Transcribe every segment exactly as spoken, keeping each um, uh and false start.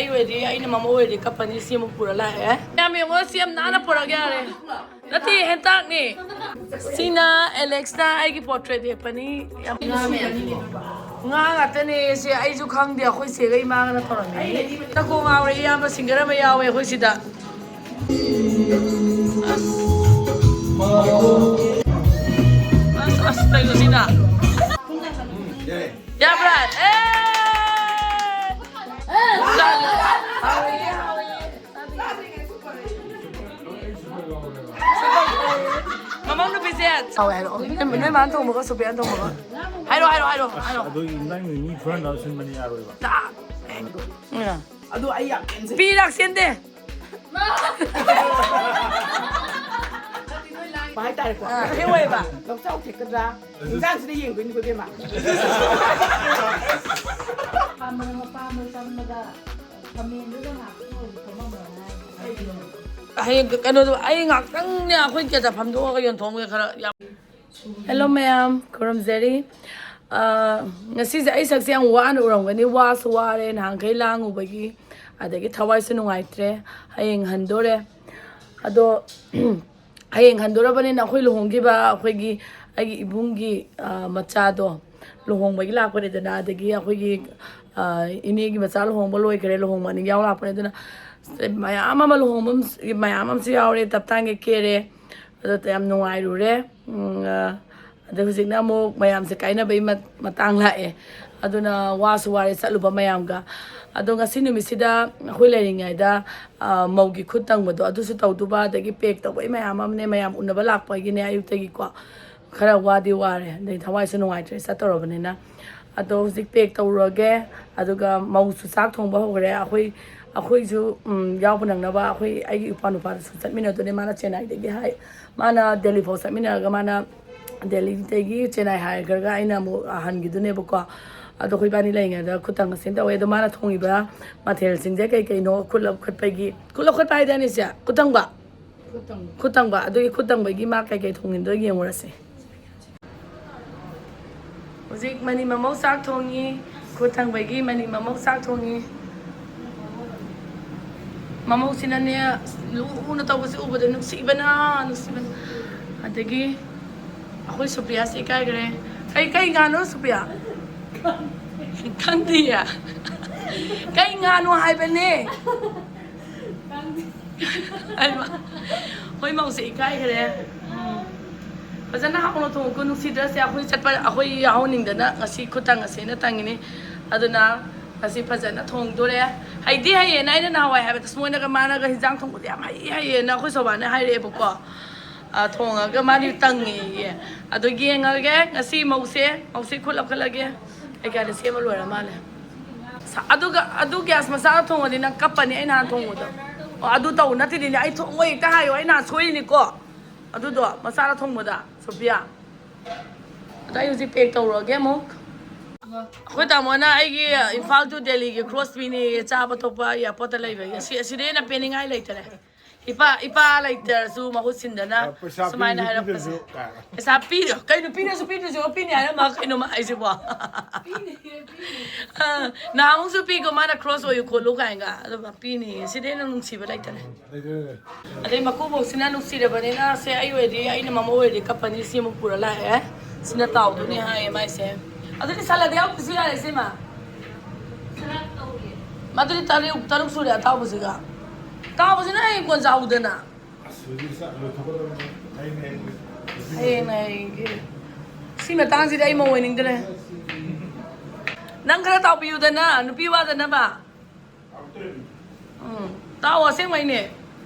ꯑꯩ ꯑꯣꯏꯔꯗꯤ, ꯑꯩꯅ ꯃꯃꯥ ꯑꯣꯏꯔꯗꯤ ꯀꯞꯄꯅꯤ꯫ ꯁꯤ ꯑꯃꯨꯛ ꯄꯨꯔ ꯂꯥꯛꯑꯦ꯫ ꯌꯥꯝ ꯌꯦꯡꯉꯣ, ꯁꯤ ꯌꯥꯝ ꯅꯥꯟꯅ ꯄꯨꯔꯛ ꯌꯥꯔꯦ꯫ ꯅꯠꯇꯦ, ꯍꯦꯟꯇꯥꯛꯅꯤ꯫ ꯁꯤꯅ ꯑꯦꯂꯦꯛꯁꯅ ꯑꯩꯒꯤ ꯄꯣꯔꯇ꯭ꯔꯦꯠ ꯌꯦꯛꯄꯅꯤ꯫ ꯌꯥꯝ ꯉꯥ ꯉꯥꯛꯇꯅꯦ ꯁꯤ꯫ ꯑꯩꯁꯨ ꯈꯪꯗꯦ, ꯑꯩꯈꯣꯏ ꯆꯦꯒ ꯏꯃꯥꯒꯅ ꯇꯧꯔꯝꯃꯤ꯫ ꯅꯀꯣꯡ ꯉꯥꯎꯔꯦ, ꯏꯌꯥꯝꯕ ꯁꯤꯡꯒꯔ ꯑꯃ ꯌꯥꯎꯋꯦ ꯑꯩꯈꯣꯏ ꯁꯤꯗ꯫ ꯑꯁ, ꯑꯁ, ꯑꯁ, ꯀꯩꯅꯣ ꯁꯤꯅ? ꯌꯥꯕ꯭ꯔꯥ? ꯑꯦ! ꯃꯃꯧ ꯅꯨꯄꯤꯁꯦ꯫ ꯍꯥꯎꯋꯦ ꯍꯥꯏꯔꯛꯑꯣ꯫ ꯅꯣꯏ, ꯅꯣꯏ ꯃꯥꯅ ꯊꯣꯡꯕꯒ ꯁꯣꯐꯤꯌꯥꯅ ꯊꯣꯡꯕꯒ꯫ ꯍꯥꯏꯔꯣ, ꯍꯥꯏꯔꯣ, ꯍꯥꯏꯔꯣ, ꯍꯥꯏꯔꯣ꯫ ꯑꯗꯨꯒꯤ ꯅꯪ ꯃꯤ ꯐꯨꯍꯟꯅꯕ ꯁꯤꯟꯕꯅꯤ, ꯌꯥꯔꯣꯏꯕ꯫ ꯎꯝ꯫ ꯑꯗꯨ ꯑꯩ ꯌꯥꯝ ꯄꯦꯟꯖꯩ꯫ ꯄꯤꯔꯛꯁꯤꯟꯗꯦ꯫ ꯍꯥꯏꯇꯥꯔꯦꯀꯣ꯫ ꯑꯥ, ꯀꯩ ꯑꯣꯏꯕ? ꯂꯧꯆꯥꯎ ꯊꯦꯛꯀꯗ꯭ꯔꯥ? ꯏꯟꯖꯥꯡꯁꯤꯗ ꯌꯦꯡꯗꯣꯏꯅꯤꯀꯣ, ꯏꯕꯦꯝꯃ꯫ ꯄꯥꯝꯕꯅ ꯃꯄꯥꯝꯗ ꯆꯪꯕꯗ ꯈꯥꯃꯦꯟꯗꯨꯗ ꯉꯥꯛꯇꯪ ꯑꯣꯏꯔꯁꯨ ꯐꯝꯃꯝꯃꯣꯅ ꯍꯥꯏ꯫ ꯍꯌꯦꯡ ꯀꯩꯅꯣꯗꯣ ꯑꯩ ꯉꯥꯛꯇꯪꯅꯦ, ꯑꯩꯈꯣꯏ ꯀꯦꯇ ꯐꯝꯗꯣꯛꯑꯒ ꯌꯣꯟꯊꯣꯛꯑꯝꯒꯦ ꯈꯔ ꯌꯥꯝ꯫ ꯍꯦꯜꯂꯣ ꯃꯌꯥꯝ, ꯈꯨꯔꯨꯝꯖꯔꯤ꯫ ꯑꯥ, ꯉꯁꯤꯁꯦ ꯑꯩ ꯁꯛꯁꯦ ꯌꯥꯝ ꯋꯥꯅ ꯎꯔꯝꯒꯅꯤ, ꯋꯥꯁꯨ ꯋꯥꯔꯦ ꯅꯍꯥꯟꯈꯩ ꯂꯥꯡꯉꯨꯕꯒꯤ, ꯑꯗꯒꯤ ꯊꯋꯥꯏꯁꯨ ꯅꯨꯡꯉꯥꯏꯇ꯭ꯔꯦ꯫ ꯍꯌꯦꯡ ꯍꯟꯗꯣꯔꯦ꯫ ꯑꯗꯣ ꯍꯌꯦꯡ ꯍꯟꯗꯣꯔꯕꯅꯤꯅ ꯑꯩꯈꯣꯏ ꯂꯨꯍꯣꯡꯈꯤꯕ ꯑꯩꯈꯣꯏꯒꯤ, ꯑꯩꯒꯤ ꯏꯕꯨꯡꯒꯤ, ꯑꯥ, ꯃꯆꯥꯗꯣ ꯂꯨꯍꯣꯡꯕꯒꯤ ꯂꯥꯛꯄꯅꯤꯗꯅ, ꯑꯗꯒꯤ ꯑꯩꯈꯣꯏꯒꯤ, ꯑꯥ, ꯏꯅꯦꯒꯤ ꯃꯆꯥ ꯂꯨꯍꯣꯡꯕ ꯂꯣꯏꯈ꯭ꯔꯦ, ꯂꯨꯍꯣꯡꯕ ꯑꯅꯤ ꯌꯥꯎ ꯂꯥꯛꯄꯅꯦ꯫ ꯑꯗꯨꯅ ꯃꯌꯥꯝ ꯑꯃ ꯂꯨꯍꯣꯡꯕ ꯑꯃ, ꯃꯌꯥꯝ ꯑꯃꯁꯨ ꯌꯥꯎꯔꯦ, ꯇꯞꯇꯥꯡꯒ ꯀꯦꯔꯦ꯫ ꯑꯗꯣ ꯌꯥꯝ ꯅꯨꯡꯉꯥꯏꯔꯨꯔꯦ꯫ ꯎꯝ, ꯑꯥ, ꯑꯗꯩ ꯍꯧꯖꯤꯛꯅ ꯑꯃꯨꯛ ꯃꯌꯥꯝꯁꯦ ꯀꯥꯏꯅꯕꯒꯤ ꯃ-, ꯃꯇꯥꯡ ꯂꯥꯛꯑꯦ꯫ ꯑꯗꯨꯅ ꯋꯥꯁꯨ ꯋꯥꯔꯦ ꯆꯠꯂꯨꯕ ꯃꯌꯥꯝꯒ꯫ ꯑꯗꯣ ꯉꯁꯤ ꯅꯨꯃꯤꯠꯁꯤꯗ ꯑꯩꯈꯣꯏ ꯂꯩꯔꯤꯉꯩꯗ, ꯑꯥ, ꯃꯧꯒꯤ ꯈꯨꯠ ꯇꯪꯕꯗꯣ ꯑꯗꯨꯁꯨ ꯇꯧꯗꯨꯕ, ꯑꯗꯒꯤ ꯄꯦꯛ ꯇꯧꯕꯩ ꯃꯌꯥꯝ ꯑꯃꯅꯦ, ꯃꯌꯥꯝ ꯎꯅꯕ ꯂꯥꯛꯄꯒꯤꯅꯦ ꯑꯌꯨꯛꯇꯒꯤꯀꯣ꯫ ꯈꯔ ꯋꯥꯗꯤ ꯋꯥꯔꯦ, ꯑꯗꯩ ꯊꯋꯥꯏꯁꯨ ꯅꯨꯡꯉꯥꯏꯇ꯭ꯔꯦ ꯆꯠꯇꯧꯔꯕꯅꯤꯅ꯫ ꯑꯗꯣ ꯍꯧꯖꯤꯛ ꯄꯦꯛ ꯇꯧꯔꯨꯔꯒꯦ, ꯑꯗꯨꯒ ꯃꯧꯁꯨ ꯆꯥꯛ ꯊꯣꯡꯕ ꯍꯧꯈ꯭ꯔꯦ꯫ ꯑꯩꯈꯣꯏ, ꯑꯩꯈꯣꯏꯁꯨ, ꯎꯝ, ꯌꯥꯎꯕ ꯅꯪꯅꯕ ꯑꯩꯈꯣꯏ, ꯑꯩꯒꯤ ꯏꯄ꯭ꯋꯥ ꯅꯨꯄꯥꯗꯨꯁꯨ ꯆꯠꯃꯤꯟꯅꯗꯣꯏꯅꯦ꯫ ꯃꯥꯅ ꯆꯦꯟꯅꯥꯏꯗꯒꯤ ꯍꯥꯏ, ꯃꯥꯅ ꯗꯦꯜꯂꯤ ꯐꯥꯎ ꯆꯠꯃꯤꯟꯅꯔꯒ ꯃꯥꯅ ꯗꯦꯜꯂꯤꯗꯒꯤ ꯆꯦꯟꯅꯥꯏ ꯍꯥꯏꯈ꯭ꯔꯒ ꯑꯩꯅ ꯑꯃꯨꯛ ꯍꯟꯈꯤꯗꯣꯏꯅꯦꯕꯀꯣ꯫ ꯑꯗꯣ ꯑꯩꯈꯣꯏ ꯏꯕꯥꯅꯤ ꯂꯩꯔꯤꯉꯩꯗ ꯈꯨꯠ ꯇꯪꯕꯁꯤꯅ ꯇꯧꯋꯦ꯫ ꯑꯗꯣ ꯃꯥꯅ ꯊꯣꯡꯉꯤꯕ ꯃꯊꯦꯜꯁꯤꯡꯁꯦ ꯀꯩ ꯀꯩꯅꯣ? ꯈꯨꯠ ꯂꯧꯈꯠꯄꯒꯤ, ꯈꯨꯠ ꯂꯧꯈꯠꯄ ꯍꯥꯏꯗꯥꯏꯅꯦ ꯏꯆꯦ? ꯈꯨꯠ ꯇꯪꯕ? ꯈꯨꯠ ꯇꯪꯕ꯫ ꯈꯨꯠ ꯇꯪꯕ꯫ ꯑꯗꯨꯒꯤ ꯈꯨꯠ ꯇꯪꯕꯒꯤ ꯃꯥ ꯀꯩ ꯀꯩ ꯊꯣꯡꯉꯤꯅꯣ ꯌꯦꯡꯉꯨꯔꯁꯦ꯫ ꯍꯧꯖꯤꯛ ꯃꯅꯤ ꯃꯃꯧ ꯆꯥꯛ ꯊꯣꯡꯉꯤ꯫ ꯈꯨꯠ ꯊꯪꯕꯒꯤ ꯃꯅꯤ ꯃꯃꯧ ꯆꯥꯛ ꯊꯣꯡꯉꯤ꯫ ꯃꯃꯧꯁꯤꯅꯅꯦ, ꯂꯨꯅ ꯇꯧꯕꯁꯦ ꯎꯕꯗ ꯅꯨꯡꯁꯤꯕꯅ, ꯅꯨꯡꯁꯤꯕꯅ꯫ ꯑꯗꯒꯤ ꯑꯩꯈꯣꯏ ꯁꯨꯄ꯭ꯔꯤꯌꯥꯁꯦ ꯏꯀꯥꯏꯈ꯭ꯔꯦ꯫ ꯀꯩ, ꯀꯩ ꯉꯥꯅꯣ ꯁꯨꯄ꯭ꯔꯤꯌꯥ? ꯈꯪꯗꯤꯌꯦ꯫ ꯀꯩ ꯉꯥꯅꯣ ꯍꯥꯏꯕꯅꯦ? ꯍꯩꯃꯥ, ꯑꯩꯈꯣꯏ ꯃꯧꯁꯦ ꯏꯀꯥꯏꯈ꯭ꯔꯦ꯫ ꯎꯝ꯫ ꯐꯖꯅ ꯍꯥꯎꯅ ꯊꯣꯡꯉꯨꯀꯣ, ꯅꯨꯡꯁꯤꯗ꯭ꯔꯁꯦ꯫ ꯑꯩꯈꯣꯏ ꯆꯠꯄ, ꯑꯩꯈꯣꯏ ꯌꯥꯎꯍꯟꯅꯤꯡꯗꯅ ꯉꯁꯤ ꯈꯨꯠ ꯇꯪꯉꯁꯦꯅ ꯇꯪꯉꯤꯅꯤ꯫ ꯑꯗꯨꯅ ꯉꯁꯤ ꯐꯖꯅ ꯊꯣꯡꯗꯣꯔꯦ꯫ ꯍꯩꯗꯤ ꯍꯩꯌꯦꯅ ꯑꯩꯅ ꯅꯍꯥꯟꯋꯥꯏ ꯍꯥꯏꯕꯗꯁꯨ ꯃꯣꯏꯅꯒ, ꯃꯥꯅꯒ ꯍꯤꯟꯖꯥꯡ ꯊꯣꯡꯕꯗꯤ ꯌꯥꯝ ꯍꯩ ꯍꯩꯌꯦꯅ ꯑꯩꯈꯣꯏ ꯁꯣꯕꯥꯅ ꯍꯥꯏꯔꯛꯑꯦꯕꯀꯣ꯫ ꯑ, ꯊꯣꯡꯉꯒ ꯃꯥꯗꯤ ꯇꯪꯉꯦꯌꯦ꯫ ꯑꯗꯣ ꯌꯦꯡꯉꯒꯦ ꯉꯁꯤ ꯃꯧꯁꯦ, ꯃꯧꯁꯦ ꯈꯨꯠ ꯂꯧꯈꯠꯂꯒꯦ꯫ ꯑꯩ ꯀꯌꯥꯗ ꯁꯦꯝꯕ ꯂꯣꯏꯔ ꯃꯥꯜꯂꯦ꯫ ꯁ-, ꯑꯗꯨꯒ, ꯑꯗꯨ ꯒ꯭ꯌꯥꯁ ꯃꯆꯥꯗ ꯊꯣꯡꯉꯗꯤ ꯅꯪ ꯀꯞꯄꯅꯤ, ꯑꯩ ꯅꯍꯥꯟ ꯊꯣꯡꯕꯗꯣ꯫ ꯑꯣ, ꯑꯗꯨ ꯇꯧ ꯅꯠꯇꯦꯗꯤꯅꯦ, ꯑꯩ ꯊꯣꯡꯉꯣꯏ ꯍꯦꯛꯇ ꯍꯥꯏꯌꯣ, ꯑꯩ ꯅꯍꯥꯟ ꯁꯣꯏꯔꯤꯅꯤꯀꯣ꯫ ꯑꯗꯨꯗꯣ ꯃꯆꯥꯗ ꯊꯣꯡꯕꯗ, ꯁꯣꯐꯤꯌꯥ꯫ ꯑꯗꯣ ꯑꯩ ꯍꯧꯖꯤꯛ ꯄꯦꯛ ꯇꯧꯔꯨꯔꯒꯦ ꯑꯃꯨꯛ꯫ ꯑꯩꯈꯣꯏ ꯇꯥꯃꯣꯅ ꯑꯩꯒꯤ ꯏꯝꯐꯥꯜ to ꯗꯦꯜꯂꯤꯒꯤ ꯀ꯭ꯔꯣꯁ ꯄꯤꯅꯦꯌꯦ, ꯆꯥꯕ ꯊꯣꯛꯄ ꯑꯦꯌꯥꯔꯄꯣꯔꯠꯇ ꯂꯩꯕꯒꯤ꯫ ꯑꯁꯤ, ꯑꯁꯤꯗꯩ ꯍꯦꯟꯅ ꯄꯦꯟꯅꯤꯡꯉꯥꯏ ꯂꯩꯇꯔꯦ꯫ ꯏꯄꯥ, ꯏꯄꯥ ꯂꯩꯇꯔꯁꯨ ꯃꯍꯨꯠ ꯁꯤꯟꯗꯅ ꯑ, ꯄꯩꯁꯥ ꯁꯨꯃꯥꯏꯅ ꯄꯤꯔꯁꯨ ꯍꯥꯏꯔꯛꯄꯁꯦ꯫ ꯄꯤꯗ꯭ꯔꯁꯨ ꯀꯥꯏꯅ꯫ ꯄꯩꯁꯥ ꯄꯤꯔ-, ꯀꯩꯅꯣ ꯄꯤꯔꯁꯨ ꯄꯤꯗ꯭ꯔꯁꯨ ꯄꯤꯅꯤ ꯍꯥꯏꯔꯝꯃ ꯀꯩꯅꯣꯃ ꯍꯥꯏꯁꯤꯕꯣ? ꯑ, ꯅꯍꯥꯟꯃꯨꯛꯁꯨ ꯄꯤꯀꯣ ꯃꯥꯅ ꯀ꯭ꯔꯣꯁ ꯑꯣꯏꯌꯨ ꯈꯣꯠꯂꯨ ꯀꯥꯏꯅꯒ꯫ ꯑꯗꯨꯒ ꯄꯤꯅꯤ꯫ ꯁꯤꯗꯩ ꯍꯦꯟꯅ ꯅꯨꯡꯁꯤꯕ ꯂꯩꯇꯔꯦ꯫ ꯑꯗꯩ ꯃꯀꯨꯕꯣꯛꯁꯤꯅ ꯅꯨꯡꯁꯤꯔꯕꯅꯤꯅ ꯁꯦ ꯑꯩ ꯑꯣꯏꯔꯗꯤ, ꯑꯩꯅ ꯃꯃꯧ ꯑꯣꯏꯔꯗꯤ ꯀꯞꯄꯅꯤ꯫ ꯁꯤ ꯑꯃꯨꯛ ꯄꯨꯔ ꯂꯥꯛꯑꯦ꯫ ꯁꯤꯅ ꯇꯥꯎꯗꯣꯏꯅꯤ ꯍꯥꯏꯌꯦ ꯃꯥꯏꯁꯦ꯫ ꯑꯗꯨꯗꯤ ꯁꯥꯂꯗ ꯌꯥꯎꯗ꯭ꯔꯁꯨ ꯌꯥꯔꯦ ꯁꯤꯃ꯫ ꯃꯗꯨꯗꯤ ꯇꯔꯨꯛ, ꯇꯔꯨꯛ ꯁꯨꯔꯦ ꯑꯇꯥꯎꯕꯁꯤꯒ꯫ ꯇꯥꯎꯕꯁꯤꯅ ꯍꯌꯦꯡ ꯀꯣꯟ ꯆꯥꯎꯗꯅ꯫ ꯑꯁ, ꯍꯧꯖꯤꯛ ꯆꯥꯛ ꯂꯣꯏꯊꯣꯛꯀꯗꯕꯅꯤ꯫ ꯍꯌꯦꯡ, ꯍꯌꯦꯡ꯫ ꯍꯌꯦꯡꯅ ꯍꯌꯦꯡꯒꯤ꯫ ꯁꯤ ꯃꯇꯥꯡꯁꯤꯗꯤ ꯑꯩ ꯃꯧ ꯑꯣꯏꯅꯤꯡꯗ꯭ꯔꯦ꯫ ꯅꯪ ꯈꯔ ꯇꯥꯎꯕꯤꯌꯨꯗꯅ, ꯅꯨꯄꯤ ꯋꯥꯗꯅꯕ꯫ ꯎꯝ꯫ ꯇꯥꯎ, ꯑꯁꯦꯡꯕꯩꯅꯦ꯫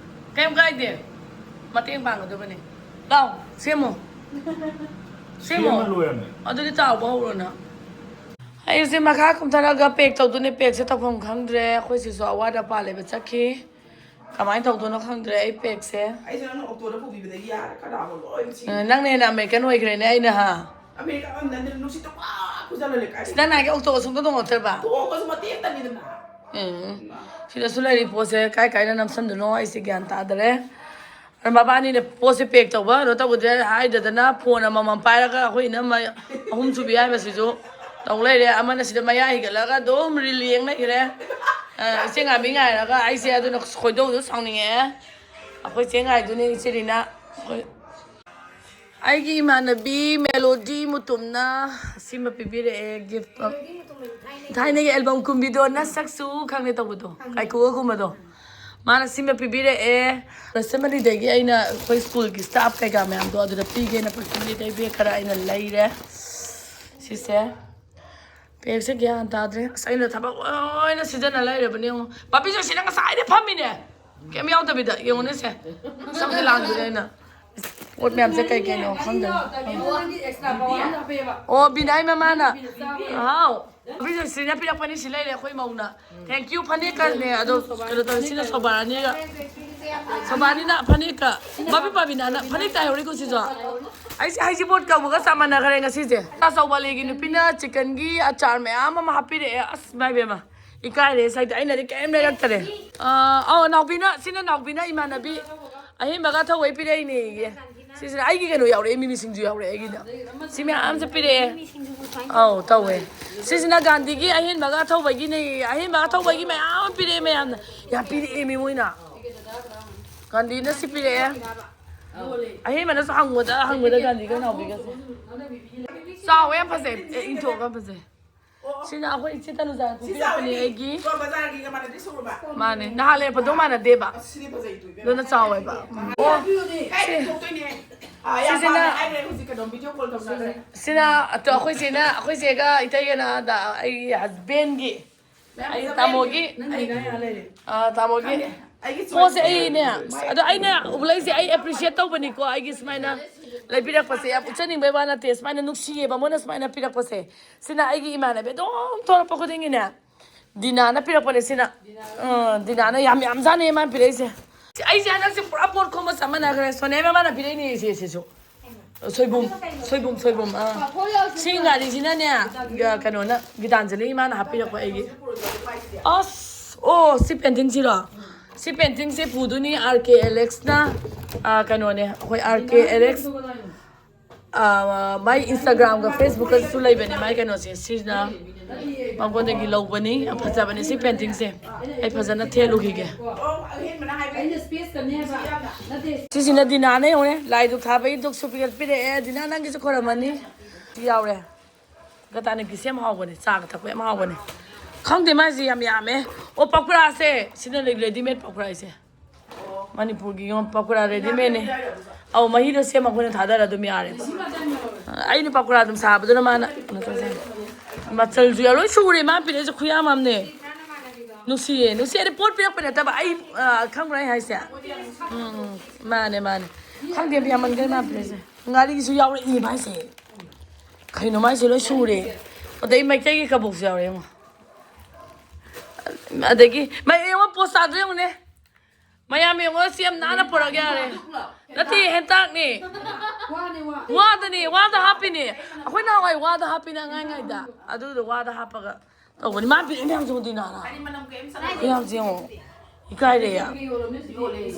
ꯀꯩꯝ ꯀꯥꯏꯗꯦ꯫ ꯃꯇꯦꯡ ꯄꯥꯡꯒꯗꯕꯅꯦ꯫ ꯂꯥꯎ, ꯁꯦꯝꯃꯣ꯫ ꯁꯦꯝꯃꯣ꯫ ꯁꯦꯝꯃ ꯂꯣꯏꯔꯝꯅꯦ꯫ ꯑꯗꯨꯗꯤ ꯇꯥꯎꯕ ꯍꯧꯔꯣ ꯅꯪ꯫ ꯑꯩꯁꯦ ꯃꯈꯥ ꯀꯨꯝꯊꯔꯒ ꯄꯦꯛ ꯇꯧꯗꯣꯏꯅꯦ꯫ ꯄꯦꯛꯁꯦ ꯇꯧꯐꯝ ꯈꯪꯗ꯭ꯔꯦ꯫ ꯑꯩꯈꯣꯏ ꯁꯤꯁꯨ ꯑꯋꯥꯠ ꯑꯄꯥ ꯂꯩꯕ ꯆꯠꯈꯤ꯫ ꯀꯃꯥꯏꯅ ꯇꯧꯗꯣꯏꯅꯣ ꯈꯪꯗ꯭ꯔꯦ ꯑꯩ ꯄꯦꯛꯁꯦ꯫ ꯑꯩꯁꯨ ꯅꯪꯅ ꯑꯣꯛꯇꯣꯗ ꯄꯨꯕꯤꯕꯗꯒꯤ ꯌꯥꯔꯦ, ꯈꯅꯥꯎꯒ ꯂꯣꯏ ꯁꯤ꯫ ꯑ, ꯅꯪꯅ ꯍꯦꯟꯅ ꯑꯃꯦꯔꯤꯀꯟ ꯑꯣꯏꯈ꯭ꯔꯦꯅꯦ ꯑꯩꯅ, ꯍꯥ? ꯑꯃꯦꯔꯤꯀꯥ ꯑꯃꯗ ꯅꯨꯡꯁꯤꯠꯇ ꯋꯥ ꯐꯨꯖꯜꯍꯜꯂꯦ ꯀꯥꯏꯗꯩ꯫ ꯑꯁ, ꯅꯪ ꯅꯍꯥꯟꯒꯤ ꯑꯣꯛꯇꯣ ꯁꯨꯡꯇꯣꯡ ꯇꯣꯡꯉꯛꯇ꯭ꯔꯕ? ꯇꯣꯡꯉꯁꯨ ꯃꯇꯦꯛ ꯑꯃꯇꯅꯤꯗꯅ꯫ ꯎꯝ꯫ ꯏꯃꯥ꯫ ꯁꯤꯗꯁꯨ ꯂꯩꯔꯤ ꯄꯣꯠꯁꯦ ꯀꯥꯏ ꯀꯥꯏꯗ ꯅꯝꯁꯟꯗꯣꯏꯅꯣ ꯑꯩꯁꯦ ꯒ꯭ꯌꯥꯟ ꯇꯥꯗꯔꯦ꯫ ꯑꯗ ꯃꯕꯥꯅꯤꯅ ꯄꯣꯠꯁꯦ ꯄꯦꯛ ꯇꯧꯕ ꯀꯩꯅꯣ ꯇꯧꯕꯗ ꯍꯥꯏꯗꯗꯅ ꯐꯣꯟ ꯑꯃꯃꯝ ꯄꯥꯏꯔꯒ ꯑꯩꯈꯣꯏ ꯏꯅꯝꯃ ꯑꯍꯨꯝ ꯁꯨꯕꯤ ꯍꯥꯏꯕꯁꯤꯁꯨ ꯇꯧ ꯂꯩꯔꯦ꯫ ꯑꯃꯅ ꯁꯤꯗ ꯃꯌꯥ ꯍꯤꯒꯠꯂꯒ ꯑꯗꯨꯝ ꯔꯤꯜ ꯌꯦꯡ ꯂꯩꯈ꯭ꯔꯦ꯫ ꯑ, ꯏꯆꯦ ꯉꯥꯏꯕꯤ ꯉꯥꯏꯔꯒ ꯑꯩꯁꯦ ꯑꯗꯨꯅ ꯈꯣꯏꯗꯧꯗꯣ ꯁꯥꯎꯅꯤꯡꯉꯛꯑꯦ꯫ ꯑꯩꯈꯣꯏ ꯆꯦ ꯉꯥꯏꯗꯨꯅꯦ ꯏꯆꯦ ꯔꯤꯅꯥ꯫ ꯑꯩꯈꯣꯏ, ꯑꯩꯒꯤ ꯏꯃꯥꯟꯅꯕꯤ ꯃꯦꯂꯣꯗꯤ ꯃꯨꯇꯨꯝꯅ ꯁꯤꯃ ꯄꯤꯕꯤꯔꯛꯑꯦ꯫ ꯒꯤꯐ ꯊꯥꯏꯅꯒꯤ ꯑꯦꯜꯕꯝ ꯀꯨꯝꯕꯤꯗꯣ, ꯅꯁꯛꯁꯨ ꯈꯪꯗꯦ ꯇꯧꯕꯗꯣ, ꯀꯥꯏꯀꯨꯒ ꯀꯨꯝꯕꯗꯣ꯫ ꯃꯥꯅ ꯁꯤꯃ ꯄꯤꯕꯤꯔꯛꯑꯦ꯫ ꯄ꯭ꯔꯁꯃꯅꯤꯗꯒꯤ ꯑꯩꯅ ꯑꯩꯈꯣꯏ ꯁ꯭ꯀꯨꯜꯒꯤ ꯁ꯭ꯇꯥꯐ ꯀꯩꯀꯥ ꯃꯌꯥꯝꯗꯣ ꯑꯗꯨꯗ ꯄꯤꯒꯦꯅ ꯄ꯭ꯔꯁꯃꯅꯤꯗꯒꯤ ꯕꯦꯒ ꯈꯔ ꯑꯩꯅ ꯂꯩꯔꯦ꯫ ꯁꯤꯁꯦ꯫ ꯕꯦꯒꯁꯦ ꯒ꯭ꯌꯥꯟ ꯇꯥꯗ꯭ꯔꯦ꯫ ꯑꯁ, ꯑꯩꯅ ꯊꯕꯛ ꯂꯣꯏꯅ ꯁꯤꯖꯤꯟꯅ ꯂꯩꯔꯕꯅꯦ ꯌꯦꯡꯉꯣ꯫ ꯄꯥꯄꯤ ꯖꯣꯁꯤꯅ ꯉꯁꯥꯏꯗꯩ ꯐꯝꯃꯤꯅꯦ꯫ ꯀꯩꯝ ꯌꯥꯎꯗꯕꯤꯗ꯫ ꯌꯦꯡꯉꯨꯅꯦ ꯁꯦ꯫ ꯆꯪꯗꯤ ꯂꯥꯡꯗ꯭ꯔꯦ ꯑꯩꯅ꯫ ꯄꯣꯠ ꯃꯌꯥꯝꯁꯦ ꯀꯩ ꯀꯩꯅꯣ ꯈꯪꯗ꯭ꯔꯦ꯫ ꯑꯣ, ꯕꯤꯅꯥꯏ ꯃꯃꯥꯅ꯫ ꯍꯥꯎ꯫ ꯄꯥꯄꯤ ꯖꯣꯁꯤꯅ ꯄꯤꯔꯛꯄꯅꯤ ꯁꯤ ꯂꯩꯔꯦ ꯑꯩꯈꯣꯏ ꯃꯧꯅ꯫ Thank you ꯐꯅꯦꯛꯀꯅꯦ꯫ ꯑꯗꯣ ꯀꯩꯅꯣ ꯇꯧꯔꯦ, ꯁꯤꯅ ꯁꯣꯕꯥꯔꯥꯅꯤꯒ꯫ ꯁꯣꯕꯥꯔꯥꯅꯤꯅ ꯐꯅꯦꯛꯀ꯫ ꯄꯥꯄꯤ ꯄꯥꯕꯤꯅꯥꯅ ꯐꯅꯦꯛ ꯇꯥꯏꯍꯧꯔꯦꯀꯣ ꯁꯤꯁꯨ꯫ ꯑꯩꯁꯦ ꯍꯩꯖꯤꯕꯣꯠ ꯀꯧꯕꯒ ꯆꯞ ꯃꯥꯟꯅꯈ꯭ꯔꯦ ꯉꯁꯤꯁꯦ꯫ ꯑꯆꯧꯕ ꯂꯩꯒꯤ ꯅꯨꯄꯤꯅ ꯆꯤꯛꯀꯟꯒꯤ ꯑꯆꯥꯔ ꯃꯌꯥꯝ ꯑꯃ ꯍꯥꯞꯄꯤꯔꯛꯑꯦ꯫ ꯑꯁ, ꯏꯃꯥ ꯏꯕꯦꯝꯃ꯫ ꯏꯀꯥꯏꯔꯦ ꯁꯥꯏꯗ꯫ ꯑꯩꯅꯗꯤ ꯀꯔꯤꯝ ꯂꯩꯔꯛꯇꯔꯦ꯫ ꯑꯥ, ꯑꯧ, ꯅꯥꯎꯕꯤꯅ, ꯁꯤꯅ ꯅꯥꯎꯕꯤꯅ ꯏꯃꯥꯟꯅꯕꯤ ꯑꯍꯦꯟꯕꯒ ꯑꯊꯧꯕꯩ ꯄꯤꯔꯛꯏꯅꯦꯌꯦ꯫ ꯁꯤꯁꯤꯅ ꯑꯩꯒꯤ ꯀꯩꯅꯣ ꯌꯥꯎꯔꯛꯑꯦ, ꯃꯤꯃꯤ ꯁꯤꯡꯖꯨ ꯌꯥꯎꯔꯛꯑꯦ ꯑꯩꯒꯤꯗ꯫ ꯁꯤ ꯃꯌꯥꯝꯁꯦ ꯄꯤꯔꯛꯑꯦ꯫ ꯑꯧ, ꯇꯧꯋꯦ꯫ ꯁꯤꯁꯤꯅ ꯒꯥꯟꯙꯤꯒꯤ ꯑꯍꯦꯟꯕꯒ ꯑꯊꯧꯕꯒꯤꯅꯦꯌꯦ꯫ ꯑꯍꯦꯟꯕꯒ ꯑꯊꯧꯕꯒꯤ ꯃꯌꯥꯝ ꯑꯃ ꯄꯤꯔꯛꯑꯦ ꯃꯌꯥꯝꯅ꯫ ꯌꯥꯝ ꯄꯤꯔꯛꯑꯦ ꯃꯤ ꯃꯣꯏꯅ꯫ ꯒꯥꯟꯙꯤꯅ ꯁꯤ ꯄꯤꯔꯛꯑꯦ꯫ ꯑꯍꯦꯟꯕꯅꯁꯨ ꯍꯪꯕꯗ, ꯍꯪꯕꯗ ꯒꯥꯟꯙꯤꯒ ꯅꯥꯎꯕꯤꯒꯁꯦ꯫ ꯆꯥꯎꯋꯦ, ꯌꯥꯝ ꯐꯖꯩ꯫ ꯑꯦ, ꯏꯟꯊꯣꯛꯑꯒ ꯐꯖꯩ꯫ ꯁꯤꯅ ꯑꯩꯈꯣꯏ ꯏꯆꯦ ꯇꯅꯨꯖꯥꯅ ꯄꯤꯕꯤꯔꯛꯄꯅꯦ ꯑꯩꯒꯤ꯫ ꯃꯥꯅꯦ, ꯅꯍꯥꯟ ꯂꯩꯔꯛꯄꯗꯣ ꯃꯥꯟꯅꯗꯦꯕ꯫ ꯑꯗꯨꯅ ꯆꯥꯎꯋꯦꯕ꯫ ꯑꯣ, ꯁꯤ-, ꯁꯤꯁꯤꯅ, ꯁꯤꯅ ꯑꯗꯣ ꯑꯩꯈꯣꯏ ꯆꯦꯅ, ꯑꯩꯈꯣꯏ ꯆꯦꯒ ꯏꯇꯩꯒꯅ ꯑꯗ ꯑꯩꯒꯤ ꯍꯁꯕꯦꯟꯒꯤ, ꯑꯩ ꯇꯥꯃꯣꯒꯤ, ꯑꯥ, ꯇꯥꯃꯣꯒꯤ ꯄꯣꯠꯁꯦ ꯑꯩꯅꯦ, ꯑꯗꯣ ꯑꯩꯅ ꯎꯠꯂꯛꯏꯁꯦ ꯑꯩ ꯑꯦꯄ꯭ꯔꯤꯁꯤꯌꯦꯠ ꯇꯧꯕꯅꯤꯀꯣ꯫ ꯑꯩꯒꯤ ꯁꯨꯃꯥꯏꯅ ꯂꯩꯕꯤꯔꯛꯄꯁꯦ ꯌꯥꯝ ꯎꯠꯆꯅꯤꯡꯕꯩ ꯋꯥ ꯅꯠꯇꯦ, ꯁꯨꯃꯥꯏꯅ ꯅꯨꯡꯁꯤꯌꯦꯕ ꯃꯣꯏꯅ ꯁꯨꯃꯥꯏꯅ ꯄꯤꯔꯛꯄꯁꯦ꯫ ꯁꯤꯅ ꯑꯩꯒꯤ ꯏꯃꯥꯟꯅꯕꯤ ꯑꯗꯨꯝ ꯊꯣꯛꯂꯛꯄ ꯈꯨꯗꯤꯡꯒꯤꯅꯦ, ꯗꯤꯅꯥꯅ ꯄꯤꯔꯛꯄꯅꯦ ꯁꯤꯅ꯫ ꯑ, ꯗꯤꯅꯥꯅ ꯌꯥꯝ ꯌꯥꯝꯖꯥꯠꯅꯦ ꯃꯥꯅ ꯄꯤꯔꯛꯏꯁꯦ꯫ ꯑꯩꯁꯦ ꯍꯟꯗꯛꯁꯦ ꯄꯨꯔꯥ ꯄꯣꯠ ꯈꯣꯝꯕ ꯆꯞ ꯃꯥꯟꯅꯈ꯭ꯔꯦ꯫ ꯁꯣꯅꯤꯌꯥ ꯃꯃꯥꯅ ꯄꯤꯔꯛꯏꯅꯦ ꯁꯤꯁꯤꯁꯨ꯫ ꯁꯣꯏꯕꯨꯝ, ꯁꯣꯏꯕꯨꯝ, ꯁꯣꯏꯕꯨꯝ꯫ ꯑꯥ꯫ ꯁꯤ ꯉꯥꯔꯤꯁꯤꯅꯅꯦ, ꯑ, ꯀꯩꯅꯣꯅ, ꯒꯤꯇꯥꯟꯖꯂꯤ ꯏꯃꯥꯅ ꯍꯥꯞꯄꯤꯔꯛꯄ ꯑꯩꯒꯤ꯫ ꯑꯁ, ꯑꯣ, ꯁꯤ ꯄꯦꯟꯇꯤꯡꯁꯤꯔꯣ? ꯁꯤ ꯄꯦꯟꯇꯤꯡꯁꯦ ꯄꯨꯗꯣꯏꯅꯤ ꯑꯥꯔ ꯀꯦ ꯑꯦꯂꯦꯛꯁꯅ, ꯑ, ꯀꯩꯅꯣꯅꯦ, ꯑꯩꯈꯣꯏ ꯑꯥꯔ ꯀꯦ ꯑꯦꯂꯦꯛꯁ꯫ ꯑꯥ, ꯃꯥꯏ Instagram-ꯒ Facebook-ꯀꯁꯨ ꯂꯩꯕꯅꯦ ꯃꯥꯏ ꯀꯩꯅꯣꯁꯦ꯫ ꯁꯤꯅ ꯃꯉꯣꯟꯗꯒꯤ ꯂꯧꯕꯅꯤ꯫ ꯌꯥꯝ ꯐꯖꯕꯅꯦ ꯁꯤ painting-ꯁꯦ꯫ ꯑꯩ ꯐꯖꯅ ꯊꯦꯠꯂꯨꯈꯤꯒꯦ꯫ ꯁꯤꯁꯤꯅ ꯗꯤꯅꯥꯅ ꯌꯦꯡꯉꯨꯅꯦ, ꯂꯥꯏ ꯙꯨꯛ ꯊꯥꯕꯒꯤ ꯙꯨꯛꯁꯨ ꯄꯤꯔꯛ-, ꯄꯤꯔꯛꯑꯦ꯫ ꯗꯤꯅꯥ, ꯅꯪꯒꯤꯁꯨ ꯈꯣꯏꯔꯝꯃꯅꯤ꯫ ꯁꯤ ꯌꯥꯎꯔꯦ꯫ ꯒꯇꯥꯅꯤꯒꯤꯁꯦ ꯌꯥꯝ ꯍꯥꯎꯕꯅꯦ, ꯆꯥꯒ ꯊꯛꯄ ꯌꯥꯝ ꯍꯥꯎꯕꯅꯦ꯫ ꯈꯪꯗꯦ ꯃꯥꯏꯁꯦ ꯌꯥꯝ ꯌꯥꯝꯃꯦ꯫ ꯑꯣ, ꯄꯀꯣꯔꯥꯁꯦ ꯁꯤꯅ ready-made ꯄꯀꯣꯔꯥ ꯍꯥꯏꯁꯦ꯫ ꯃꯅꯤꯄꯨꯔꯒꯤ ꯌꯣꯟ ꯄꯀꯣꯔꯥ ready-made-ꯅꯦ꯫ ꯑꯧ, ꯃꯍꯤꯗꯣ ꯁꯦꯝꯃ ꯑꯩꯈꯣꯏꯅ ꯊꯥꯗꯔ ꯑꯗꯨꯝ ꯌꯥꯔꯦꯕ꯫ ꯑꯩꯅ ꯄꯀꯣꯔꯥ ꯑꯗꯨꯝ ꯁꯥꯕꯗꯨꯅ ꯃꯥꯅ ꯀꯩꯅꯣ ꯇꯧꯖꯔꯦ꯫ ꯃꯆꯜꯁꯨ ꯌꯥꯎ-, ꯂꯣꯏ ꯁꯨꯔꯦ ꯃꯥ ꯄꯤꯔꯛꯏꯁꯦ ꯈꯨꯌꯥꯝ ꯑꯃꯅꯦ꯫ ꯅꯨꯡꯁꯤꯌꯦ, ꯅꯨꯡꯁꯤꯌꯦ꯫ ꯑꯗꯩ ꯄꯣꯠ ꯄꯤꯔꯛꯄ ꯅꯠꯇꯕ ꯑꯩ, ꯑ, ꯈꯪꯕ꯭ꯔꯥ ꯑꯩ ꯍꯥꯏꯁꯦ? ꯎꯝ, ꯎꯝ, ꯃꯥꯅꯦ, ꯃꯥꯅꯦ꯫ ꯈꯪꯗꯦ, ꯌꯥꯝꯃꯟꯈ꯭ꯔꯦ ꯃꯥ ꯄꯤꯔꯛꯏꯁꯦ꯫ ꯉꯥꯔꯤꯒꯤꯁꯨ ꯌꯥꯎꯔꯛꯏꯅꯦ ꯃꯥꯏꯁꯦ꯫ ꯀꯩꯅꯣ ꯃꯥꯏꯁꯦ ꯂꯣꯏ ꯁꯨꯔꯦ꯫ ꯑꯗꯩ ꯃꯩꯇꯩꯒꯤ ꯀꯕꯣꯛꯁꯨ ꯌꯥꯎꯔꯦ ꯌꯦꯡꯉꯣ꯫ ꯑꯗꯒꯤ ꯃꯩ ꯌꯦꯡꯉꯣ, ꯄꯣꯁ ꯇꯥꯗ꯭ꯔꯥ ꯌꯦꯡꯉꯨꯅꯦ꯫ ꯃꯌꯥꯝ ꯌꯦꯡꯉꯣ, ꯁꯤ ꯌꯥꯝ ꯅꯥꯟꯅ ꯄꯨꯔꯛ ꯌꯥꯔꯦ꯫ ꯅꯠꯇꯦ, ꯍꯦꯟꯇꯥꯛꯅꯦ꯫ ꯋꯥꯅꯦ, ꯋꯥ꯫ ꯋꯥꯗꯅꯦ, ꯋꯥꯗ ꯍꯥꯞꯄꯤꯅꯦ꯫ ꯑꯩꯈꯣꯏ ꯅꯍꯥꯟꯋꯥꯏ ꯋꯥꯗ ꯍꯥꯞꯄꯤꯅꯦ ꯑꯉꯥꯡꯉꯩꯗ꯫ ꯑꯗꯨꯗꯣ ꯋꯥꯗ ꯍꯥꯞꯄꯒ ꯇꯧꯕꯅꯤ꯫ ꯃꯥ ꯄꯤꯔꯛꯏ ꯃꯌꯥꯝꯁꯦ ꯎꯗꯤ ꯅꯥꯅ꯫ ꯃꯌꯥꯝꯁꯦ ꯌꯦꯡꯉꯣ꯫ ꯏꯀꯥꯏꯔꯦ ꯌꯥꯝ꯫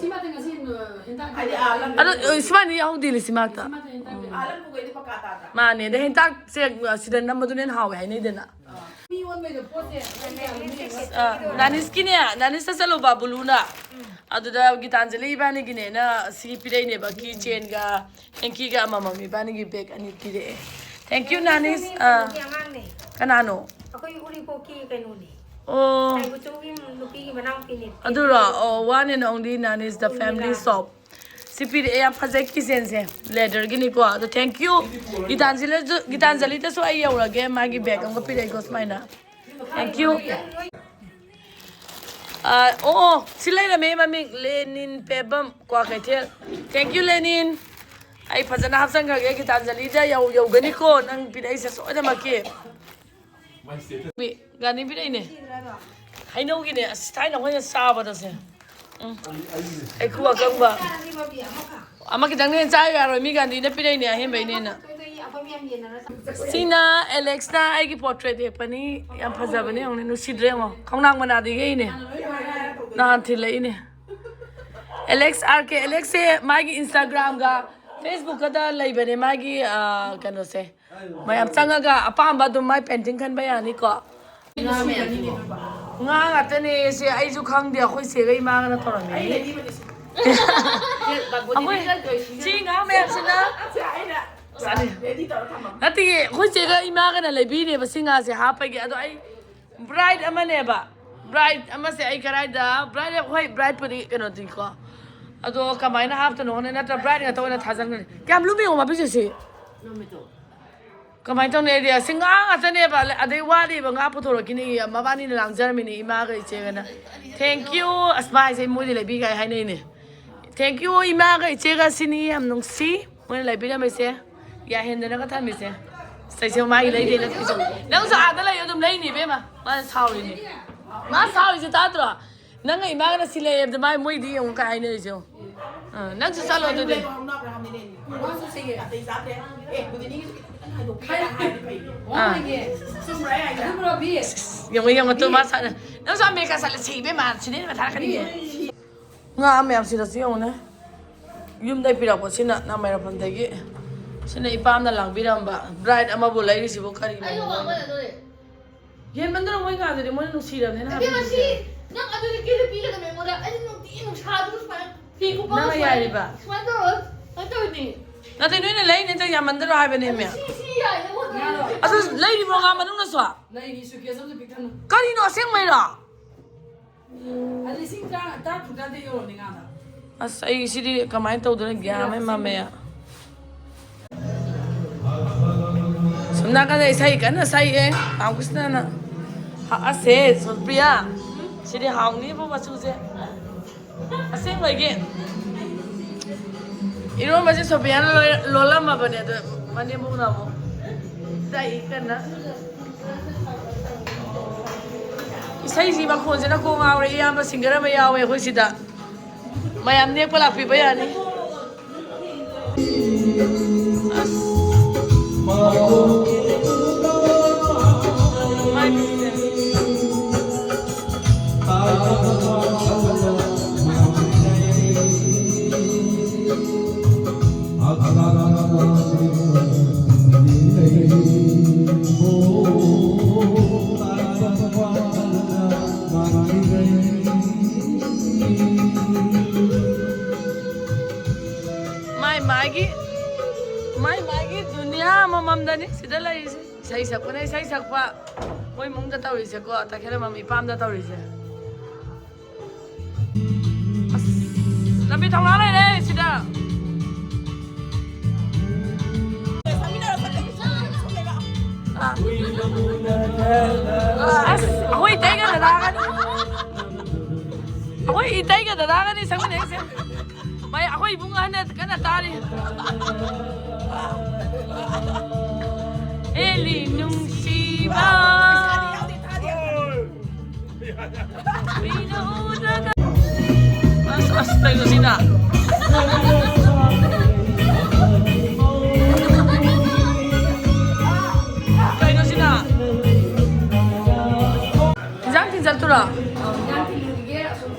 ꯁꯤꯃꯇ ꯉꯁꯤ, ꯑ, ꯍꯦꯟꯇꯥꯛ ꯑꯗꯣ, ꯑ, ꯁꯨꯃꯥꯏꯅ ꯌꯥꯎꯍꯧꯗꯦꯅꯦ ꯁꯤꯃꯛꯇ꯫ ꯁꯤꯃꯇ ꯍꯦꯟꯇꯥꯛ꯫ ꯃꯥꯅꯦ꯫ ꯑꯗꯩ ꯍꯦꯟꯇꯥꯛꯁꯦ, ꯑ, ꯁꯤꯗ ꯅꯝꯕꯗꯨꯅ ꯍꯦꯟꯅ ꯍꯥꯎꯋꯦ ꯍꯥꯏꯅꯩꯗꯅ꯫ ꯑ, ꯅꯥꯅꯤꯁꯀꯤꯅꯦ, ꯅꯥꯅꯤꯁꯇ ꯆꯠꯂꯨꯕ ꯕꯨꯂꯨꯅ꯫ ꯑꯗꯨꯗ ꯒꯤꯇꯥꯟꯖꯂꯤ ꯏꯕꯥꯅꯤꯒꯤꯅꯦꯅ ꯁꯤ ꯄꯤꯔꯛꯏꯅꯦꯕ, key chain-ꯒ hanky-ꯒ ꯑꯃꯃꯝ ꯏꯕꯥꯅꯤꯒꯤ bag ꯑꯅꯤ ꯄꯤꯔꯛꯑꯦ꯫ Thank you, ꯅꯥꯅꯤꯁ꯫ ꯑ, ꯑꯉꯥꯡꯅꯦ꯫ ꯀꯅꯥꯅꯣ? ꯑꯩꯈꯣꯏ ꯎꯔꯤꯄꯣꯛꯀꯤ ꯀꯩꯅꯣꯅꯦ꯫ ꯑꯣ꯫ ꯁꯥꯏꯕꯨꯆꯧꯒꯤ ꯅꯨꯄꯤꯒꯤ ꯃꯅꯥꯎꯄꯤꯅꯦ꯫ ꯑꯗꯨꯔꯣ? ꯑꯣ, one and only ꯅꯥꯅꯤꯁ the family shop꯫ ꯁꯤ ꯄꯤꯔꯛꯑꯦ, ꯌꯥꯝ ꯐꯖꯩ key chain-ꯁꯦ, leather-ꯒꯤꯅꯤꯀꯣ꯫ ꯑꯗꯣ thank you꯫ ꯒꯤꯇꯥꯟꯖꯂꯤꯗꯁꯨ, ꯒꯤꯇꯥꯟꯖꯂꯤꯗꯁꯨ ꯑꯩ ꯌꯧꯔꯒꯦ, ꯃꯥꯒꯤ bag ꯑꯃꯒ ꯄꯤꯔꯛꯏꯀꯣ ꯁꯨꯃꯥꯏꯅ꯫ Thank you꯫ ꯑꯥ, ꯑꯣ, ꯑꯣ, ꯁꯤ ꯂꯩꯔꯝꯃꯦ ꯃꯃꯤꯡ, ꯂꯦꯅꯤꯟ ꯄꯦꯕꯝ, ꯀ꯭ꯋꯥꯀꯩꯊꯦꯜ꯫ Thank you, ꯂꯦꯅꯤꯟ꯫ ꯑꯩ ꯐꯖꯅ ꯍꯥꯞꯆꯟꯈ꯭ꯔꯒꯦ, ꯒꯤꯇꯥꯟꯖꯂꯤꯗ ꯌꯧ-, ꯌꯧꯒꯅꯤꯀꯣ ꯅꯪ ꯄꯤꯔꯛꯏꯁꯦ ꯁꯣꯏꯗꯅꯃꯛꯀꯤ꯫ ꯒꯥꯟꯙꯤ ꯄꯤꯔꯛꯏꯅꯦ꯫ ꯍꯩꯅꯧꯒꯤꯅꯦ, ꯑꯁ, ꯊꯥꯏꯅ ꯑꯩꯈꯣꯏꯅ ꯆꯥꯕꯗꯣ ꯁꯦ꯫ ꯎꯝ꯫ ꯍꯩꯀ꯭ꯔꯨ ꯑꯀꯪꯕ꯫ ꯑꯃ ꯈꯤꯇꯪꯅ ꯍꯦꯟꯅ ꯆꯥ ꯌꯥꯔꯣꯏ, ꯃꯤ ꯒꯥꯟꯙꯤꯅ ꯄꯤꯔꯛꯏꯅꯦ ꯑꯍꯦꯟꯕꯩꯅꯦꯅ꯫ ꯁꯤꯅ ꯑꯦꯂꯦꯛꯁꯅ ꯑꯩꯒꯤ portrait ꯌꯦꯛꯄꯅꯤ, ꯌꯥꯝ ꯐꯖꯕꯅꯦ, ꯌꯦꯡꯉꯨꯅꯦ, ꯅꯨꯡꯁꯤꯗ꯭ꯔꯦ ꯌꯦꯡꯉꯣ, ꯈꯣꯡꯅꯥꯡ ꯃꯅꯥꯗ ꯌꯦꯛꯏꯅꯦ, ꯅꯍꯥꯟ ꯊꯤꯜꯂꯛꯏꯅꯦ꯫ ꯑꯦꯂꯦꯛꯁ ꯑꯥꯔ ꯀꯦ, ꯑꯦꯂꯦꯛꯁꯁꯦ ꯃꯥꯒꯤ Instagram-ꯒ Facebook ꯀꯗ ꯂꯩꯕꯅꯦ ꯃꯥꯒꯤ, ꯑ, ꯀꯩꯅꯣꯁꯦ꯫ ꯃꯌꯥꯝ ꯆꯪꯉꯒ ꯑꯄꯥꯝꯕ ꯑꯗꯨꯝ ꯃꯥꯏ painting ꯈꯟꯕ ꯌꯥꯅꯤꯀꯣ꯫ ꯉꯥ ꯉꯥꯛꯇꯅꯦ ꯁꯤ, ꯑꯩꯁꯨ ꯈꯪꯗꯦ, ꯑꯩꯈꯣꯏ ꯆꯦꯒ ꯏꯃꯥꯒꯅ ꯇꯧꯔꯝꯃꯤꯅꯤ꯫ ꯑꯩꯈꯣꯏ ꯁꯤ ꯉꯥ ꯃꯌꯥꯝꯁꯤꯅ ꯅꯠꯇꯤꯌꯦ, ꯑꯩꯈꯣꯏ ꯆꯦꯒ ꯏꯃꯥꯒꯅ ꯂꯩꯕꯤꯅꯦꯕ ꯁꯤ ꯉꯥꯁꯦ ꯍꯥꯞꯄꯒꯤ꯫ ꯑꯗꯣ ꯑꯩ bride ꯑꯃꯅꯦꯕ, bride ꯑꯃꯁꯦ ꯑꯩ ꯀꯗꯥꯏꯗ, bride, ꯍꯣꯏ, brideꯄꯨꯗꯤ ꯀꯩꯅꯣꯗꯤꯀꯣ, ꯑꯗꯣ ꯀꯃꯥꯏꯅ ꯍꯥꯞꯇꯣꯏꯅꯣ ꯈꯪꯗꯦ, ꯅꯠꯇ꯭ꯔ bride ꯉꯥꯛꯇ ꯑꯣꯏꯅ ꯊꯥꯖꯟꯈ꯭ꯔꯅꯤ꯫ ꯀꯌꯥꯝ ꯂꯨꯝꯃꯤ ꯌꯦꯡꯉꯣ ꯃꯥ ꯄꯤꯛꯆꯔꯁꯤ꯫ ꯀꯃꯥꯏꯅ ꯇꯧꯅꯤ ꯑꯩꯗꯤ? ꯑꯁꯤ ꯉꯥ ꯉꯥꯛꯇꯅꯦꯕ, ꯑꯗꯩ ꯋꯥꯠꯂꯤꯕ ꯉꯥ ꯄꯨꯊꯣꯔꯛꯈꯤꯅꯤ꯫ ꯃꯕꯥꯅꯤꯅ ꯂꯥꯡꯖꯔꯝꯃꯤꯅꯤ ꯏꯃꯥꯒ ꯏꯆꯦꯒꯅ꯫ Thank you꯫ ꯑꯁ, ꯃꯥ ꯍꯥꯏꯁꯦ ꯃꯣꯏꯗꯤ ꯂꯩꯕꯤꯒꯥꯏ ꯍꯥꯏꯅꯩꯅꯦ꯫ Thank you ꯏꯃꯥꯒ ꯏꯆꯦꯒ, ꯁꯤꯅꯤ ꯌꯥꯝ ꯅꯨꯡꯁꯤ ꯃꯣꯏꯅ ꯂꯩꯕꯤꯔꯝꯃꯤꯁꯦ꯫ ꯌꯥꯍꯦꯟꯗꯅꯒ ꯊꯝꯃꯤꯁꯦ꯫ ꯁꯤꯁꯦ ꯃꯥꯒꯤ ꯂꯩꯔꯦꯅ ꯊꯝꯃꯤꯁꯦ꯫ ꯅꯪꯁꯨ ꯑꯥꯗ ꯂꯩꯌꯣ, ꯑꯗꯨꯝ ꯂꯩꯅꯦ ꯏꯕꯦꯝꯃ꯫ ꯃꯥꯅ ꯁꯥꯎꯔꯤꯅꯦ꯫ ꯃꯥ ꯁꯥꯎꯔꯤꯁꯦ ꯇꯥꯗ꯭ꯔꯣ? ꯅꯪꯒ ꯏꯃꯥꯒꯅ ꯁꯤ ꯂꯩꯌꯦꯕꯗ ꯃꯥ ꯃꯣꯏꯗꯤ ꯌꯦꯡꯉꯨ ꯀꯥꯏ ꯍꯥꯏꯅꯔꯤꯁꯦ ꯌꯦꯡꯉꯨ꯫ ꯑꯥ, ꯅꯪꯁꯨ ꯆꯠꯂꯣ ꯑꯗꯨꯗꯤ꯫ ꯌꯦꯡꯉꯣ, ꯌꯦꯡꯉꯣ, ꯇꯨ ꯃꯥ ꯁꯥꯟꯅ-, ꯅꯪꯁꯨ ꯑꯃꯦꯔꯤꯀꯥ ꯆꯠꯂꯦ, ꯁꯤ ꯏꯕꯦꯝꯃ, ꯁꯤꯗꯩ ꯍꯦꯟꯅ ꯊꯥꯔꯛꯀꯅꯤꯌꯦ꯫ ꯉꯥ ꯃꯌꯥꯝꯁꯤꯗꯁꯨ ꯌꯦꯡꯉꯨꯅꯦ꯫ ꯌꯨꯝꯗꯩ ꯄꯤꯔꯛꯄ ꯁꯤꯅ ꯅꯥꯃꯩꯔꯥꯛꯐꯝꯗꯒꯤ꯫ ꯁꯤꯅ ꯏꯄꯥꯝꯅ ꯂꯥꯡꯕꯤꯔꯝꯕ꯫ Bride ꯑꯃꯕꯨ ꯂꯩꯔꯤꯁꯤꯕꯨ ꯀꯔꯤꯅꯣ? ꯍꯦꯟꯃꯟꯗ꯭ꯔꯣ ꯃꯣꯏ ꯉꯥꯗꯨꯗꯤ? ꯃꯣꯏꯅ ꯅꯨꯡꯁꯤꯔꯕꯅꯤꯅ ꯏꯕꯦꯝꯃ, ꯁꯤ ꯍꯥꯞꯄꯤꯔꯤꯁꯦ꯫ ꯅꯪ ꯑꯗꯨꯗꯤ ꯀꯦꯂ ꯄꯤꯒꯗꯕꯅꯦ ꯑꯩꯉꯣꯟꯗ꯫ ꯑꯩꯗꯤ ꯅꯨꯡꯇꯤꯒꯤ ꯅꯨꯡꯁꯥꯗꯨ ꯁꯨꯃꯥꯏꯅ ꯐꯤ ꯀꯨꯞꯄꯒ ꯅꯪꯅ ꯁꯨꯃꯥꯏꯅ, ꯌꯥꯏꯔꯤꯕ? ꯁꯨꯃꯥꯏꯅ ꯇꯧꯔꯒ, ꯁꯨꯃꯥꯏꯅ ꯇꯧꯔꯤꯅꯤ꯫ ꯅꯠꯇꯦ, ꯅꯣꯏꯅ ꯂꯩꯅꯤ ꯅꯠꯇ꯭ꯔ ꯌꯥꯝꯃꯟꯗ꯭ꯔꯣ ꯍꯥꯏꯕꯅꯦꯃꯤ꯫ ꯁꯤ, ꯁꯤ ꯌꯥꯏ, ꯑꯩꯉꯣꯟꯗ꯫ ꯑꯗꯨ ꯂꯩꯔꯤꯕ꯭ꯔꯣ ꯉꯥ ꯃꯅꯨꯡꯗꯁꯨ? ꯂꯩꯔꯤ, suitcase ꯑꯃꯁꯨ ꯄꯤꯛ ꯊꯟꯅ꯫ ꯀꯔꯤꯅꯣ ꯑꯁꯦꯡꯕꯩꯔꯣ? ꯑꯗꯨ ꯂꯤꯁꯤꯡ ꯇꯔꯥ, ꯇꯔꯥ ꯇꯔꯨꯛ ꯇꯔꯥꯇꯔꯦꯠ ꯌꯧꯔꯕꯅꯤ ꯉꯥꯗ꯫ ꯑꯁ, ꯑꯩ ꯁꯤꯗꯤ ꯀꯃꯥꯏꯅ ꯇꯧꯗꯣꯏꯅꯣ? ꯒ꯭ꯌꯥꯟ ꯑꯃ ꯃꯝꯃꯦ꯫ ꯁꯣꯝ ꯅꯥꯀꯟꯗ ꯏꯁꯩ ꯀꯟꯅ ꯁꯛꯏꯍꯦ ꯔꯥꯃꯀ꯭ꯔꯤꯁꯅꯅ꯫ ꯍ-, ꯑꯁꯦ, ꯁꯣꯐꯤꯌꯥ, ꯁꯤꯗꯤ ꯍꯥꯎꯅꯤꯕꯨ ꯃꯆꯨꯁꯦ꯫ ꯑꯁꯦꯡꯕꯒꯤ ꯏꯔꯣꯟꯕꯁꯦ ꯁꯣꯐꯤꯌꯥꯅ ꯂꯣꯏ-, ꯂꯣꯜꯂꯝꯃꯕꯅꯦ, ꯑꯗꯣ ꯃꯅꯦꯝꯕꯣꯛꯅ ꯑꯃꯨꯛ ꯇꯥꯛꯏ ꯀꯟꯅ꯫ ꯏꯁꯩꯁꯤ ꯃꯈꯣꯟꯁꯤꯅ ꯀꯣꯛ ꯉꯥꯎꯔꯦ꯫ ꯏꯌꯥꯝꯕ singer ꯑꯃ ꯌꯥꯎꯋꯦ ꯑꯩꯈꯣꯏ ꯁꯤꯗ, ꯃꯌꯥꯝ ꯅꯦꯛꯄ ꯂꯥꯛꯄꯤꯕ ꯌꯥꯅꯤ꯫ ꯑꯁ꯫ ꯃꯥꯏ ꯃꯤꯠꯁꯦ꯫ ꯃꯥꯏ ꯃꯥꯒꯤ ꯗꯨꯅꯤꯌꯥ ꯑꯃꯃꯝꯗꯅꯤ ꯁꯤꯗ ꯂꯩꯔꯤꯁꯦ꯫ ꯏꯁꯩ ꯁꯛꯄꯅ ꯏꯁꯩ ꯁꯛꯄ, ꯃꯣꯏ ꯏꯃꯨꯡꯗ ꯇꯧꯔꯤꯁꯦꯀꯣ, ꯇꯈꯦꯜ ꯑꯃꯃꯝ ꯏꯄꯥꯝꯗ ꯇꯧꯔꯤꯁꯦ꯫ ꯑꯁ, ꯂꯝꯕꯤ ꯊꯣꯡꯅꯥ ꯂꯩꯔꯦ ꯁꯤꯗ꯫ ꯑꯁ, ꯑꯩꯈꯣꯏ ꯏꯇꯩꯒ ꯗꯗꯥꯒꯅꯤ꯫ ꯑꯩꯈꯣꯏ ꯏꯇꯩꯒ ꯗꯗꯥꯒꯅꯤ ꯁꯛꯃꯤꯟꯅꯩꯁꯦ꯫ ꯃꯥꯏ ꯑꯩꯈꯣꯏ ꯏꯕꯨꯡ ꯑꯍꯟꯅ ꯀꯟꯅ ꯇꯥꯔꯤ꯫ ꯍꯦꯂꯤ ꯅꯨꯡꯁꯤꯕ꯫ ꯀꯨꯏꯅ ꯎꯗ꯭ꯔꯒ꯫ ꯑꯁ, ꯑꯁ, ꯀꯩꯅꯣ ꯁꯤꯅ? ꯀꯩꯅꯣ ꯁꯤꯅ? ꯏꯟꯖꯥꯡ ꯊꯤꯟ ꯆꯠꯇꯣꯔꯣ?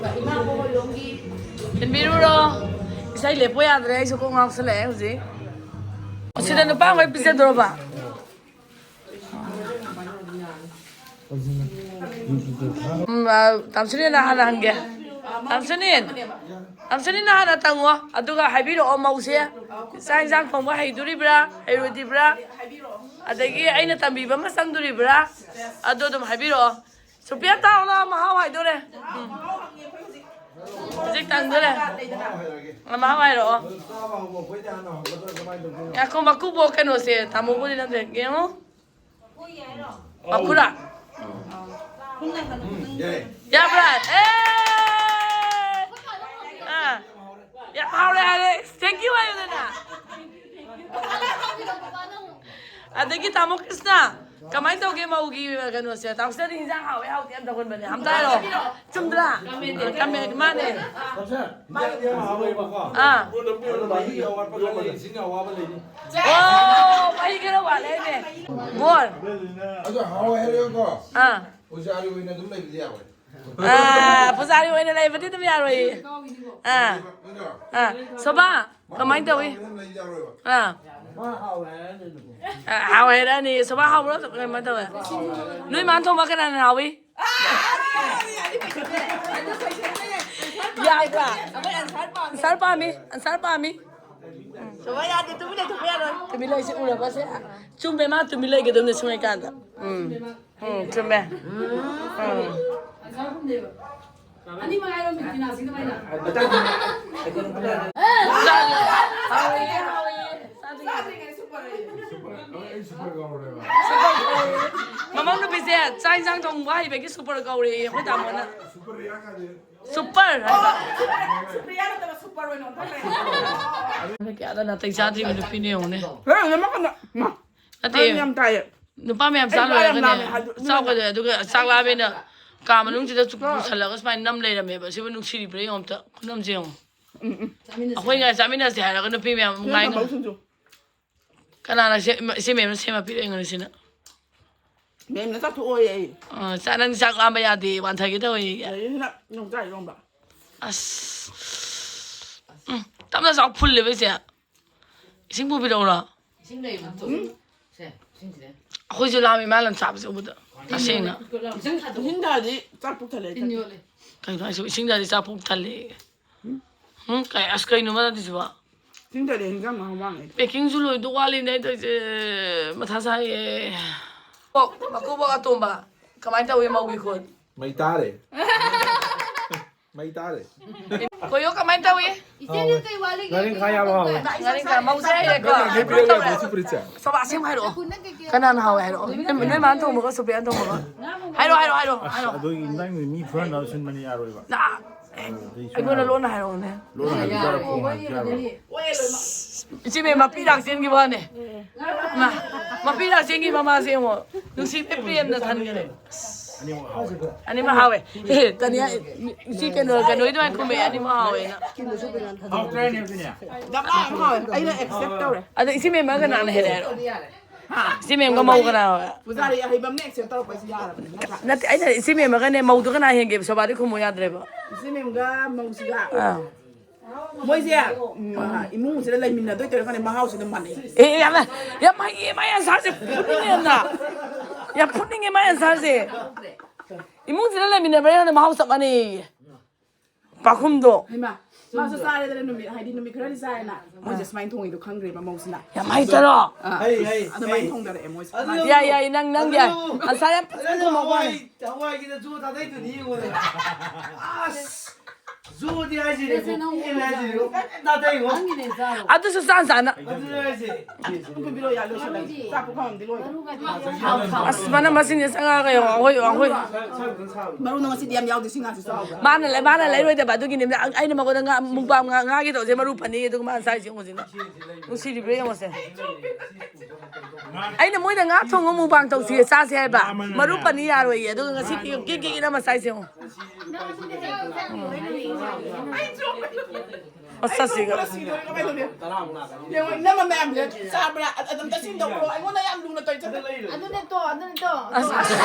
ꯊꯤꯟꯕꯤꯔꯨꯔꯣ꯫ ꯏꯁꯩ ꯂꯦꯞꯄꯣ ꯌꯥꯗ꯭ꯔꯦ, ꯑꯩꯁꯨ ꯀꯣꯛ ꯉꯥꯎꯁꯜꯂꯛꯑꯦ ꯍꯧꯖꯤꯛ꯫ ꯁꯤꯗ ꯅꯨꯄꯥ ꯑꯃ ꯄꯤꯖꯗꯣꯔꯕ? ꯎꯝ, ꯑ, ꯇꯥꯝꯁꯨꯅꯤꯅ ꯍꯥꯟꯅ ꯍꯪꯒꯦ꯫ ꯇꯥꯝꯁꯨꯅꯤꯟ, ꯇꯥꯝꯁꯨꯅꯤꯟꯅ ꯍꯥꯟꯅ ꯇꯪꯉꯣ, ꯑꯗꯨꯒ ꯍꯥꯏꯕꯤꯔꯛꯑꯣ ꯃꯧꯁꯦ ꯆꯥꯛ ꯏꯟꯁꯥꯡ ꯊꯣꯡꯕ ꯍꯩꯗꯣꯔꯤꯕ꯭ꯔꯥ, ꯍꯩꯔꯣꯏꯗ꯭ꯔꯤꯕ꯭ꯔꯥ? ꯑꯗꯒꯤ ꯑꯩꯅ ꯇꯝꯕꯤꯕ ꯑꯃ ꯆꯪꯗꯣꯔꯤꯕ꯭ꯔꯥ? ꯑꯗꯨ ꯑꯗꯨꯝ ꯍꯥꯏꯕꯤꯔꯛꯑꯣ꯫ ꯁꯨꯄ꯭ꯔꯤꯌꯥ, ꯇꯥꯎꯅ ꯃꯍꯥꯎ ꯍꯥꯏꯗꯣꯔꯦ꯫ ꯎꯝ꯫ ꯍꯧꯖꯤꯛ ꯇꯪꯗꯣꯔꯦ꯫ ꯑ, ꯃꯍꯥꯎ ꯍꯥꯏꯔꯛꯑꯣ꯫ ꯉꯥꯏꯈꯣ, ꯃꯀꯨꯕꯣꯛ ꯀꯩꯅꯣꯁꯦ, ꯇꯥꯃꯣꯕꯨꯗꯤ ꯅꯠꯇꯦ꯫ ꯌꯦꯡꯉꯣ꯫ ꯃꯀꯨꯔꯥ? ꯌꯥꯕ꯭ꯔꯥ? ꯑꯦ! ꯑꯥ꯫ ꯌꯥꯝ ꯍꯥꯎꯔꯦ ꯍꯥꯏꯔꯦ꯫ Thank you ꯍꯥꯏꯌꯨꯗꯅ꯫ ꯑꯗꯒꯤ ꯇꯥꯃꯣ ꯀ꯭ꯔꯤꯁꯅ, ꯀꯃꯥꯏꯅ ꯇꯧꯒꯦ ꯃꯧꯒꯤ ꯀꯩꯅꯣꯁꯦ? ꯇꯥꯃꯣ ꯀ꯭ꯔꯤꯁꯅꯗꯤ ꯍꯤꯟꯖꯥꯡ ꯍꯥꯎꯋꯦ ꯍꯥꯎꯇꯦ ꯌꯥꯝ ꯇꯧꯒꯟꯕꯅꯦ꯫ ꯑꯝꯇ ꯍꯥꯏꯔꯣ꯫ ꯆꯨꯝꯗ꯭ꯔꯥ? ꯀꯃꯦꯟ, ꯃꯥꯅꯦ꯫ ꯑꯥ꯫ ꯑꯣ, ꯃꯍꯤ ꯈꯔ ꯋꯥꯠꯂꯦꯅꯦ꯫ ꯃꯣꯔ꯫ ꯑꯗꯣ ꯍꯥꯎꯋꯦ ꯍꯥꯏꯔꯦꯀꯣ꯫ ꯑꯥ꯫ ꯄꯨꯖꯥꯔꯤ ꯑꯣꯏꯅ ꯑꯗꯨꯝ ꯂꯩꯕꯗꯤ ꯌꯥꯔꯣꯏ꯫ ꯑꯥ, ꯄꯨꯖꯥꯔꯤ ꯑꯣꯏꯅ ꯂꯩꯕꯗꯤ ꯑꯗꯨꯝ ꯌꯥꯔꯣꯏꯌꯦ꯫ ꯑꯥ꯫ ꯅꯠꯇ꯭ꯔꯣ? ꯑꯥ꯫ ꯁꯣꯕꯥ, ꯀꯃꯥꯏꯅ ꯇꯧꯏ? ꯑꯗꯨꯝ ꯂꯩꯕꯗꯤ ꯌꯥꯔꯣꯏꯕ꯫ ꯑꯥ꯫ ꯑꯥ, ꯍꯥꯎꯋꯦ ꯍꯥꯏꯔꯅꯤ꯫ ꯁꯣꯕꯥ ꯍꯥꯎꯕ꯭ꯔꯣ? ꯀꯃꯥꯏꯅ ꯇꯧꯋꯦ? ꯅꯣꯏ ꯃꯥꯅ ꯊꯣꯡꯕ ꯀꯅꯥꯅ ꯍꯥꯎꯏ? ꯌꯥꯕ꯭ꯔꯥ? ꯑꯟꯁꯥꯔ ꯄꯥꯝꯃꯤ, ꯑꯟꯁꯥꯔ ꯄꯥꯝꯃꯤ꯫ ꯎꯝ꯫ ꯇꯨꯝꯕ ꯌꯥꯗꯦ, ꯇꯨꯃꯤꯟ ꯂꯩꯊꯣꯛꯄ ꯌꯥꯔꯣꯏ꯫ ꯇꯨꯃꯤꯟ ꯂꯩꯁꯤ ꯎꯔꯕꯁꯦ꯫ ꯆꯨꯝꯃꯦ, ꯃꯥ ꯇꯨꯃꯤꯟ ꯂꯩꯒꯗꯕꯅꯦ ꯁꯨꯡꯂꯩꯀꯥꯟꯗ꯫ ꯎꯝ꯫ ꯎꯝ, ꯆꯨꯝꯃꯦ꯫ ꯎꯝ꯫ ꯑꯅꯤꯃꯛ ꯍꯥꯏꯔꯣ, ꯃꯤꯊꯤꯅꯥꯁꯤ ꯀꯃꯥꯏꯅ? ꯃꯃꯧ ꯅꯨꯄꯤꯁꯦ ꯆꯥꯛ ꯏꯟꯁꯥꯡ ꯊꯣꯡꯕ ꯍꯩꯕꯒꯤ ꯁꯨꯄꯔ ꯀꯧꯔꯦꯌꯦ ꯑꯩꯈꯣꯏ ꯇꯥꯃꯣꯅ꯫ ꯁꯨꯄꯔ ꯍꯥꯏꯕ꯫ ꯁꯨꯄ꯭ꯔꯤꯌꯥ ꯅꯠꯇꯕ ꯁꯨꯄꯔ ꯑꯣꯏꯅ ꯑꯣꯟꯊꯣꯛꯈ꯭ꯔꯦ꯫ ꯀꯌꯥꯗ ꯅꯥꯇꯩ ꯆꯥꯗ꯭ꯔꯤꯕ ꯅꯨꯄꯤꯅ ꯌꯦꯡꯉꯨꯅꯦ꯫ ꯍꯦ, ꯅꯃ ꯀꯅꯥ? ꯃꯥ, ꯅꯠꯇꯦ꯫ ꯌꯥꯝ ꯇꯥꯏꯌꯦ꯫ ꯅꯨꯄꯥ ꯃꯌꯥꯝ ꯑꯩ ꯆꯥ ꯋꯥ ꯌꯥꯝ ꯂꯣꯏꯔꯒꯅꯦ꯫ ꯂꯥꯝꯃꯦ ꯍꯥꯏꯗꯣ-, ꯆꯥꯎ ꯀꯩꯗꯧꯋꯦ? ꯑꯗꯨꯒ ꯆꯥꯛ ꯂꯥꯝꯃꯦꯅ ꯀꯥ ꯃꯅꯨꯡꯁꯤꯗ ꯆꯨ-, ꯄꯨꯁꯜꯂꯒ ꯁꯨꯃꯥꯏꯅ ꯅꯝ ꯂꯩꯔꯝꯃꯦꯕ꯫ ꯁꯤꯕꯨ ꯅꯨꯡꯁꯤꯔꯤꯕ꯭ꯔꯥ ꯌꯦꯡꯉꯣ ꯑꯝꯇ꯫ ꯈꯨꯅꯝꯁꯦ ꯌꯦꯡꯉꯣ꯫ ꯎꯝ, ꯎꯝ꯫ ꯑꯩꯈꯣꯏ ꯉꯥꯏ ꯆꯥꯃꯤꯟꯅꯁꯦ ꯍꯥꯏꯔꯒ ꯅꯨꯄꯤ ꯃꯌꯥꯝ ꯅꯣꯏ ꯉꯥꯏ ꯉꯝ-, ꯀꯝꯕꯧ ꯁꯤꯡꯖꯨ? ꯀꯅꯥꯅ ꯁꯦꯝ-, ꯏꯆꯦ ꯃꯦꯝꯅ ꯁꯦꯝꯃ ꯄꯤꯔꯛꯏꯅꯣ ꯁꯤꯅ? ꯃꯦꯝꯅ ꯆꯥꯊꯣꯛꯑꯣꯌꯦ ꯑꯩ꯫ ꯑ, ꯆꯥ-, ꯅꯪ ꯆꯥꯛ ꯂꯥꯝꯕ ꯌꯥꯗꯦ, ꯋꯥꯟꯊꯒꯦ ꯇꯧꯋꯦ꯫ ꯑꯗꯩ ꯁꯤꯅ ꯌꯣꯡꯆꯥꯛ ꯏꯔꯣꯝꯕ꯫ ꯑꯁ꯫ ꯎꯝ, ꯇꯞꯅ ꯆꯥꯎ ꯐꯨꯜꯂꯦꯕ ꯏꯆꯦ꯫ ꯏꯁꯤꯡ ꯄꯨꯕꯤꯔꯛꯎꯔꯣ? ꯏꯁꯤꯡ ꯂꯩꯕ ꯅꯠꯇ꯭ꯔꯣ? ꯎꯝ꯫ ꯁꯦ, ꯏꯁꯤꯡꯁꯦ꯫ ꯑꯩꯈꯣꯏꯁꯨ ꯂꯥꯝꯃꯤ ꯃꯥꯅ ꯆꯥꯕꯁꯦ ꯎꯕꯗ꯫ ꯇꯁꯦꯡꯅ꯫ ꯏꯁꯤꯡ ꯊꯥꯗꯤ ꯆꯥꯛ ꯄꯨꯛ ꯊꯜꯂꯦ꯫ ꯇꯤꯟ ꯌꯣꯠꯂꯦ꯫ ꯀꯩꯅꯣ ꯍꯥꯏꯁꯤꯕꯨ? ꯏꯁꯤꯡ ꯊꯥꯗꯤ ꯆꯥꯛ ꯄꯨꯛ ꯊꯜꯂꯦ꯫ ꯎꯝ? ꯎꯝ? ꯀꯩ, ꯑꯁ, ꯀꯩꯅꯣ ꯃꯥꯅ ꯇꯧꯏꯁꯤꯕꯣ? ꯏꯁꯤꯡ ꯊꯥꯗꯤ ꯍꯤꯟꯖꯥꯡ ꯃꯍꯥꯎ ꯃꯥꯡꯉꯦ꯫ Packingꯁꯨ ꯂꯣꯏꯗꯧ ꯋꯥꯠꯂꯤꯅꯦ ꯑꯩ ꯇꯧꯔꯤꯁꯦ꯫ ꯃꯊꯥ ꯁꯥꯏꯌꯦ꯫ ꯑꯣ, ꯃꯀꯨꯕꯣꯛ ꯑꯇꯣꯝꯕ꯫ ꯀꯃꯥꯏꯅ ꯇꯧꯏ ꯃꯧꯒꯤ ꯈꯨꯠ? ꯃꯩ ꯇꯥꯔꯦ꯫ ꯃꯩ ꯇꯥꯔꯦ꯫ ꯀꯣꯌꯣ ꯀꯃꯥꯏꯅ ꯇꯧꯏ? ꯏꯆꯦ, ꯅꯪ ꯀꯩ ꯋꯥꯠꯂꯤꯒꯦ? ꯉꯥꯔꯤꯡꯈꯥ ꯌꯥꯝ ꯍꯥꯎꯋꯦ꯫ ꯉꯥꯔꯤꯡꯈꯥ ꯃꯧꯁꯦ ꯍꯩꯔꯦꯀꯣ꯫ ꯉꯥꯔꯤꯡꯈꯥ ꯄꯤꯔꯛꯑꯣ, ꯁꯤ ꯐꯨꯔꯤꯠꯁꯦ꯫ ꯁꯣꯕꯥ ꯑꯁꯦꯡꯕ ꯍꯥꯏꯔꯛꯑꯣ꯫ ꯀꯅꯥꯅ ꯍꯥꯎꯋꯦ ꯍꯥꯏꯔꯛꯑꯣ꯫ ꯅꯣꯏ, ꯅꯣꯏ ꯃꯥꯅ ꯊꯣꯡꯕꯒ ꯁꯣꯐꯤꯌꯥꯅ ꯊꯣꯡꯕꯒ꯫ ꯍꯥꯏꯔꯛꯑꯣ, ꯍꯥꯏꯔꯛꯑꯣ, ꯍꯥꯏꯔꯛꯑꯣ, ꯑꯁ, ꯍꯥꯏꯔꯛꯑꯣ꯫ ꯑꯗꯨꯒꯤ ꯏꯟꯖꯥꯡꯗꯨꯗꯤ ꯃꯤ ꯐꯨꯍꯟꯅꯕ ꯁꯤꯟꯕꯅꯤ, ꯌꯥꯔꯣꯏꯕ꯫ ꯅ-, ꯑꯗꯨꯗꯤ ꯑꯩꯉꯣꯟꯗ ꯁꯨꯡꯌꯥꯔꯣꯏ꯫ ꯂꯣꯟꯅ ꯍꯥꯏꯔꯛꯑꯣꯅꯦ꯫ ꯂꯣꯟꯅ ꯍꯥꯏꯔꯛꯑꯣ, ꯌꯥꯔꯣꯏ, ꯈꯣꯡ ꯍꯥꯏꯔꯛꯑꯣ, ꯌꯥꯔꯣꯏ꯫ ꯏꯆꯦ ꯃꯦꯝ ꯃꯄꯤ ꯂꯥꯛ ꯆꯦꯟꯈꯤꯕ ꯋꯥꯅꯦ꯫ ꯃꯥ, ꯃꯄꯤ ꯂꯥꯛ ꯆꯦꯟꯈꯤ ꯃꯃꯥꯁꯦ ꯌꯦꯡꯉꯣ꯫ ꯅꯨꯡꯁꯤꯕ ꯄ꯭ꯔꯦꯝꯅ ꯊꯟꯈꯔꯦ꯫ ꯑꯅꯤꯃꯛ ꯍꯥꯎꯋꯦ꯫ ꯑꯅꯤꯃꯛ ꯍꯥꯎꯋꯦ꯫ ꯑꯦ, ꯇꯅꯤꯌꯥ, ꯁꯤ ꯀꯩꯅꯣ, ꯀꯩꯅꯣꯒꯤ ꯑꯗꯨꯃꯥꯏꯅ ꯈꯨꯝꯃꯦ, "ꯑꯅꯤꯃꯛ ꯍꯥꯎꯋꯦꯅ"꯫ ꯍꯥꯎꯇ꯭ꯔꯥ ꯌꯦꯡꯉꯨꯅꯦ꯫ ꯌꯥꯝ ꯍꯥꯎꯋꯦ꯫ ꯑꯩꯅ accept ꯇꯧꯔꯦ꯫ ꯑꯗꯣ ꯏꯆꯦ ꯃꯦꯝꯃ ꯀꯅꯥꯅ ꯍꯦꯜꯂꯦ ꯍꯥꯏꯔꯣ? ꯍꯥ? ꯏꯆꯦ ꯃꯦꯝꯒ ꯃꯧ ꯀꯅꯥ ꯍꯦꯜꯂꯦ? ꯄꯨꯖꯥꯔꯤ ꯑꯍꯩꯕ ꯑꯃꯅ accept ꯇꯧꯔꯛꯄꯁꯤ ꯌꯥꯔꯕꯅꯤ, ꯅꯠꯇ꯭ꯔꯥ? ꯅꯠꯇꯦ, ꯑꯩꯅ ꯏꯆꯦ ꯃꯦꯝꯃꯒꯅꯦ ꯃꯧꯗꯣ ꯀꯅꯥ ꯍꯦꯟꯒꯦꯕ? ꯁꯣꯕꯥꯗꯤ ꯈꯨꯝꯃꯨ ꯌꯥꯗ꯭ꯔꯦꯕ꯫ ꯏꯆꯦ ꯃꯦꯝꯒ ꯃꯧꯁꯤꯒ꯫ ꯑꯥ꯫ ꯃꯣꯏꯁꯦ, ꯎꯝ, ꯏꯃꯨꯡꯁꯤꯗ ꯂꯩꯃꯤꯟꯅꯗꯣꯏ ꯇꯧꯔ ꯈꯪꯗꯦ, ꯃꯍꯥꯎꯁꯤꯅ ꯃꯥꯟꯅꯩ꯫ ꯑꯦ, ꯌꯥꯝꯅ, ꯌꯥꯝ ꯍꯩꯌꯦ, ꯃꯥꯏ ꯑꯟꯁꯥꯔꯁꯦ ꯐꯨꯅꯤꯡꯉꯦ ꯌꯥꯝꯅ꯫ ꯌꯥꯝ ꯐꯨꯅꯤꯡꯉꯦ, ꯃꯥꯏ ꯑꯟꯁꯥꯔꯁꯦ꯫ ꯏꯃꯨꯡꯁꯤꯗ ꯂꯩꯃꯤꯟꯅꯕ꯭ꯔꯥ ꯈꯪꯗꯦ, ꯃꯍꯥꯎ ꯆꯞ ꯃꯥꯟꯅꯩꯌꯦ꯫ ꯄꯥꯈꯨꯝꯗꯣ꯫ ꯍꯩꯃꯥ, ꯃꯥꯁꯨ ꯆꯥꯔꯦꯗꯅ ꯅꯨꯃꯤꯠ, ꯍꯥꯏꯗꯤ ꯅꯨꯃꯤꯠ ꯈꯔꯗꯤ ꯆꯥꯔꯦꯅ꯫ ꯃꯣꯏꯁꯦ ꯁꯨꯃꯥꯏꯅ ꯊꯣꯡꯉꯤꯗꯣ ꯈꯪꯈ꯭ꯔꯦꯕ ꯃꯧꯁꯤꯅ꯫ ꯌꯥꯝ ꯍꯩꯇꯔꯣ? ꯑꯥ, ꯍꯩ, ꯍꯩ, ꯑꯗꯨꯃꯥꯏꯅ ꯍꯩ꯫ ꯊꯣꯡꯗꯔꯛꯑꯦ ꯃꯣꯏꯁꯦ꯫ ꯑꯗꯨ ꯌꯥꯏ, ꯌꯥꯏ, ꯅꯪ, ꯅꯪ ꯌꯥꯏ꯫ ꯑꯗꯨ ꯑꯟꯁꯥꯔ ꯌꯥꯝ ꯐꯖꯅ ꯑꯗꯨ ꯈꯨꯝꯃꯛꯄ ꯋꯥꯅꯤ꯫ ꯍꯋꯥꯏ, ꯍꯋꯥꯏꯒꯤꯗ ꯖꯨ ꯊꯥꯗꯩꯗꯨꯅꯤ ꯌꯦꯡꯉꯣꯗꯅ꯫ ꯑꯁ! ꯖꯨꯗꯤ ꯍꯥꯏꯁꯤꯅꯤ, ꯄꯦꯟꯅ ꯍꯥꯏꯁꯤꯅꯤ, ꯄꯦꯟꯅ ꯊꯥꯗꯩꯉꯣ꯫ ꯑꯗꯨꯁꯨ ꯆꯥꯟ ꯆꯥꯅ꯫ ꯑꯗꯨꯅ ꯍꯥꯏꯁꯦ꯫ ꯆꯥꯛ ꯄꯨꯈꯝ ꯑꯃꯗꯤ ꯂꯣꯏꯔꯦ꯫ ꯑꯁ, ꯃꯅꯝ ꯃꯁꯤꯡꯁꯦ ꯆꯪꯉꯛꯑꯒ ꯌꯦꯡꯉꯣ, ꯑꯩꯈꯣꯏ, ꯑꯩꯈꯣꯏ꯫ ꯃꯔꯨꯅ ꯉꯁꯤꯗꯤ ꯌꯥꯝ ꯌꯥꯎꯗꯦ, ꯁꯤ ꯉꯥꯁꯤ ꯆꯥꯎꯕ꯭ꯔꯥ? ꯃꯥꯅ ꯂꯩ-, ꯃꯥꯅ ꯂꯩꯔꯣꯏꯗꯕ ꯑꯗꯨꯒꯤꯅꯦ꯫ ꯑꯩꯅ ꯃꯉꯣꯟꯗ ꯉꯥ, ꯃꯨꯛꯕꯥꯡ ꯉꯥ, ꯉꯥꯒꯤ ꯇꯧꯁꯦ ꯃꯔꯨ ꯐꯅꯤ ꯑꯗꯨꯒ ꯃꯥꯅ ꯆꯥꯏꯁꯦ ꯌꯦꯡꯉꯣ ꯁꯤꯅ꯫ ꯅꯨꯡꯁꯤꯔꯤꯕ꯭ꯔꯥ ꯌꯦꯡꯉꯣꯁꯦ꯫ ꯑꯩꯅ ꯃꯣꯏꯗ ꯉꯥ ꯊꯣꯡꯉ ꯃꯨꯛꯕꯥꯡ ꯇꯧꯁꯤ ꯆꯥꯁꯦ ꯍꯥꯏꯕ꯫ ꯃꯔꯨ ꯄꯅꯤ ꯌꯥꯔꯣꯏꯌꯦ꯫ ꯑꯗꯨꯒ ꯉꯁꯤ ꯀꯦꯛ, ꯀꯦꯛ, ꯀꯦꯛ ꯏꯅꯝꯃ ꯆꯥꯏꯁꯦ ꯌꯦꯡꯉꯣ꯫ ꯃꯁꯛꯁꯤꯒ꯫ ꯌꯦꯡꯉꯣ, ꯏꯅꯝꯃ ꯃꯌꯥꯝꯁꯦ ꯆꯥꯕ꯭ꯔꯥ? ꯑ-, ꯑꯗꯨꯝꯇ ꯁꯤꯟꯗꯣꯛꯎꯔꯣ꯫ ꯑꯩꯉꯣꯟꯗ ꯌꯥꯝ ꯂꯨꯅ ꯇꯧꯔꯤ꯫ ꯑꯗꯨꯅꯦ ꯇꯣ, ꯑꯗꯨꯅꯦ ꯇꯣ꯫ ꯑꯁ, ꯑꯁ꯫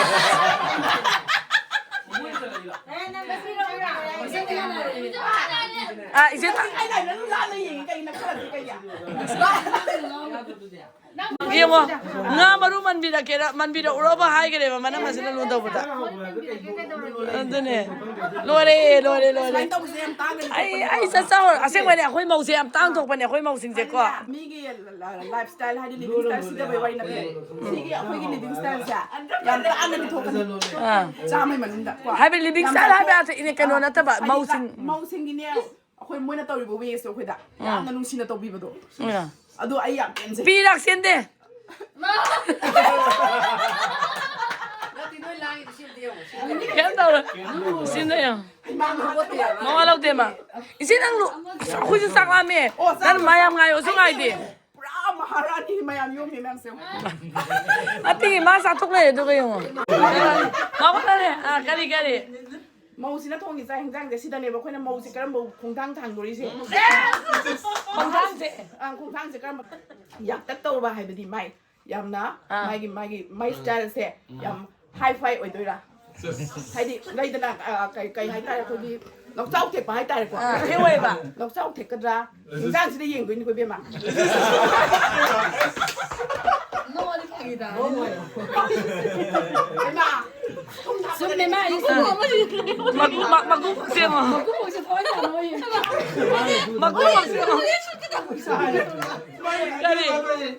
ꯑ, ꯏꯆꯦ ꯊ- ꯑꯩꯅ ꯑꯗꯨꯝ ꯂꯥꯟꯅ ꯌꯦꯡꯉꯤ, ꯀꯩꯅꯣ ꯈꯔꯗꯤ ꯀꯩꯒꯤ? ꯌꯦꯡꯉꯣ, ꯉꯥ ꯃꯔꯨ ꯃꯟꯕꯤꯔꯛꯀꯦꯔꯥ, ꯃꯟꯕꯤꯔꯛꯎꯔꯣꯕ ꯍꯥꯏꯈ꯭ꯔꯦꯕ ꯃꯅꯝ ꯑꯁꯤꯅ ꯂꯨꯅ ꯇꯧꯕꯗ꯫ ꯑꯗꯨꯅꯦ꯫ ꯂꯣꯏꯔꯦ, ꯂꯣꯏꯔꯦ, ꯂꯣꯏꯔꯦ꯫ ꯁꯨꯃꯥꯏꯅ ꯇꯧꯕꯁꯦ ꯌꯥꯝ ꯇꯥꯡꯒꯅꯤ ꯑꯩ, ꯈꯣꯠꯀꯅꯤ ꯑꯩ ꯀꯣ꯫ ꯆꯠꯆꯧꯔ-, ꯑꯁꯦꯡꯕꯅꯦ ꯑꯩꯈꯣꯏ ꯃꯧꯁꯦ ꯌꯥꯝ ꯇꯥꯡ ꯊꯣꯛꯄꯅꯦ, ꯑꯩꯈꯣꯏ ꯃꯧꯁꯤꯡꯁꯦꯀꯣ꯫ ꯑꯗꯨꯅꯦ, ꯃꯤꯒꯤ ꯂ-, ꯂ-, ꯂꯥꯏꯐ ꯁ꯭ꯇꯥꯏꯜ ꯍꯥꯏꯗꯤ ꯂꯤꯚꯤꯡ ꯁ꯭ꯇꯥꯏꯜ ꯁꯤꯗꯕꯩ ꯋꯥꯔꯤ ꯅꯠꯇꯦ꯫ ꯁꯤꯒꯤ ꯑꯩꯈꯣꯏꯒꯤ ꯂꯤꯚꯤꯡ ꯁ꯭ꯇꯥꯏꯜꯁꯦ ꯌꯥꯝ ꯇꯥꯡꯅꯗꯤ ꯊꯣꯛꯀꯅꯤ꯫ ꯑꯥ꯫ ꯆꯥꯝꯃꯩ ꯃꯅꯨꯡꯗ ꯀꯣ꯫ ꯍꯥꯏꯕꯗꯤ ꯂꯤꯚꯤꯡ ꯌꯥꯝ ꯁ꯭ꯇꯥꯏꯜ ꯍꯥꯏꯕ ꯇꯥꯡꯊꯣꯛ-, ꯌꯥꯗꯦ, ꯏꯅꯦ, ꯀꯩꯅꯣ ꯑꯥ, ꯅꯠꯇꯕ, ꯍꯥꯏꯗꯤ ꯃꯧꯁꯤꯡ꯫ ꯃꯧꯁꯤꯡꯒꯤꯅꯦ꯫ ꯑꯩꯈꯣꯏ ꯃꯣꯏꯅ ꯇꯧꯔꯤꯕ ꯋꯦꯁꯇꯣ ꯑꯩꯈꯣꯏꯗ ꯎꯝ꯫ ꯌꯥꯝꯅ ꯅꯨꯡꯁꯤꯅ ꯇꯧꯕꯤꯕꯗꯣ꯫ ꯎꯝ꯫ ꯑꯗꯣ ꯑꯩ ꯌꯥꯝ ꯄꯦꯟꯖꯩ꯫ ꯄꯤꯔꯛꯁꯤꯟꯗꯦ꯫ ꯅꯠꯇꯦ, ꯅꯣꯏ ꯂꯥꯡꯉꯤꯗꯣ ꯁꯤ ꯑꯝꯇ ꯌꯦꯡꯉꯣ꯫ ꯁꯤ ꯀꯩꯝ ꯇꯧꯔꯣꯏ꯫ ꯁꯤꯟꯗ ꯌꯦꯡꯉꯣ꯫ ꯏꯃꯥ ꯍꯧꯒꯠꯇꯦ ꯌꯥꯔꯣꯏ꯫ ꯃꯋꯥ ꯂꯧꯗꯦ, ꯃꯥ꯫ ꯏꯆꯦ, ꯅꯪ ꯂꯨ-, ꯑꯩꯈꯣꯏꯁꯨ ꯆꯥꯛ ꯂꯥꯝꯃꯦ꯫ ꯑꯣ, ꯅꯪ ꯆꯥꯛ ꯃꯥ ꯌꯥꯝ ꯉꯥꯏꯌꯣꯁꯨ ꯑꯩ ꯉꯥꯏꯗꯦ꯫ ꯄꯨꯔꯥ ꯃꯍꯥꯔꯥꯅꯤ ꯃꯌꯥꯝ ꯌꯣꯝꯃꯤ ꯃꯌꯥꯝꯁꯦ꯫ ꯅꯠꯇꯦ, ꯃꯥ ꯆꯥꯊꯣꯛ ꯂꯩꯔꯦ, ꯑꯗꯨꯒ ꯌꯦꯡꯉꯣ꯫ ꯃꯥ ꯍꯣꯠꯅꯔꯦ꯫ ꯑꯥ, ꯀꯔꯤ, ꯀꯔꯤ? ꯃꯧꯁꯤꯅ ꯊꯣꯡꯉꯤꯕ ꯆꯥꯛ ꯍꯤꯟꯖꯥꯡꯁꯦ ꯁꯤꯗꯅꯦꯕ ꯑꯩꯈꯣꯏꯅ ꯃꯧꯁꯦ ꯀꯔꯝꯕ ꯈꯣꯡꯊꯥꯡ ꯊꯥꯡꯗꯣꯔꯤꯁꯦ꯫ ꯈꯣꯡꯊꯥꯡꯁꯦ꯫ ꯑ, ꯈꯣꯡꯊꯥꯡꯁꯦ ꯀꯔꯝꯕ? ꯌꯥꯛꯇꯛ ꯇꯧꯔꯕ ꯍꯥꯏꯕꯗꯤ ꯃꯥꯏ ꯌꯥꯝꯅ ꯑꯥ꯫ ꯃꯥꯒꯤ, ꯃꯥꯒꯤ, ꯃꯥꯏ ꯁ꯭ꯇꯥꯏꯜꯁꯦ ꯌꯥꯝ ꯍꯥꯏ ꯐꯥꯏ ꯑꯣꯏꯗꯣꯏꯔꯥ? ꯍꯥꯏꯗꯤ ꯂꯩꯗꯅ, ꯑ, ꯀꯩ, ꯀꯩ ꯍꯥꯏꯇꯥꯔꯦ, ꯑꯩꯈꯣꯏꯒꯤ ꯂꯧꯆꯥꯎ ꯊꯦꯛꯄ ꯍꯥꯏꯇꯥꯔꯦꯀꯣ꯫ ꯑꯥ, ꯊꯦꯛꯑꯣꯏꯕ꯫ ꯂꯧꯆꯥꯎ ꯊꯦꯛꯀꯗ꯭ꯔꯥ? ꯍꯤꯟꯖꯥꯡꯁꯤꯗ ꯌꯦꯡꯗꯣꯏꯅꯤꯀꯣ ꯏꯕꯦꯝꯃ꯫ ꯅꯣꯛꯑꯗꯤ ꯐꯥꯒꯤ ꯇꯥꯔꯦ꯫ ꯏꯃꯥ! ꯆꯨꯝꯃꯦ, ꯃꯥ ꯍꯥꯏꯁꯦ ꯆꯨꯝꯃꯦ꯫ ꯃꯀꯨ, ꯃ-, ꯃꯀꯨ ꯁꯦꯝꯃꯣ꯫ ꯃꯀꯨ ꯁꯦꯝꯃꯣ꯫ ꯃꯀꯣꯛ ꯉꯥꯎꯁꯤꯜꯂꯦ꯫ ꯀꯔꯤ?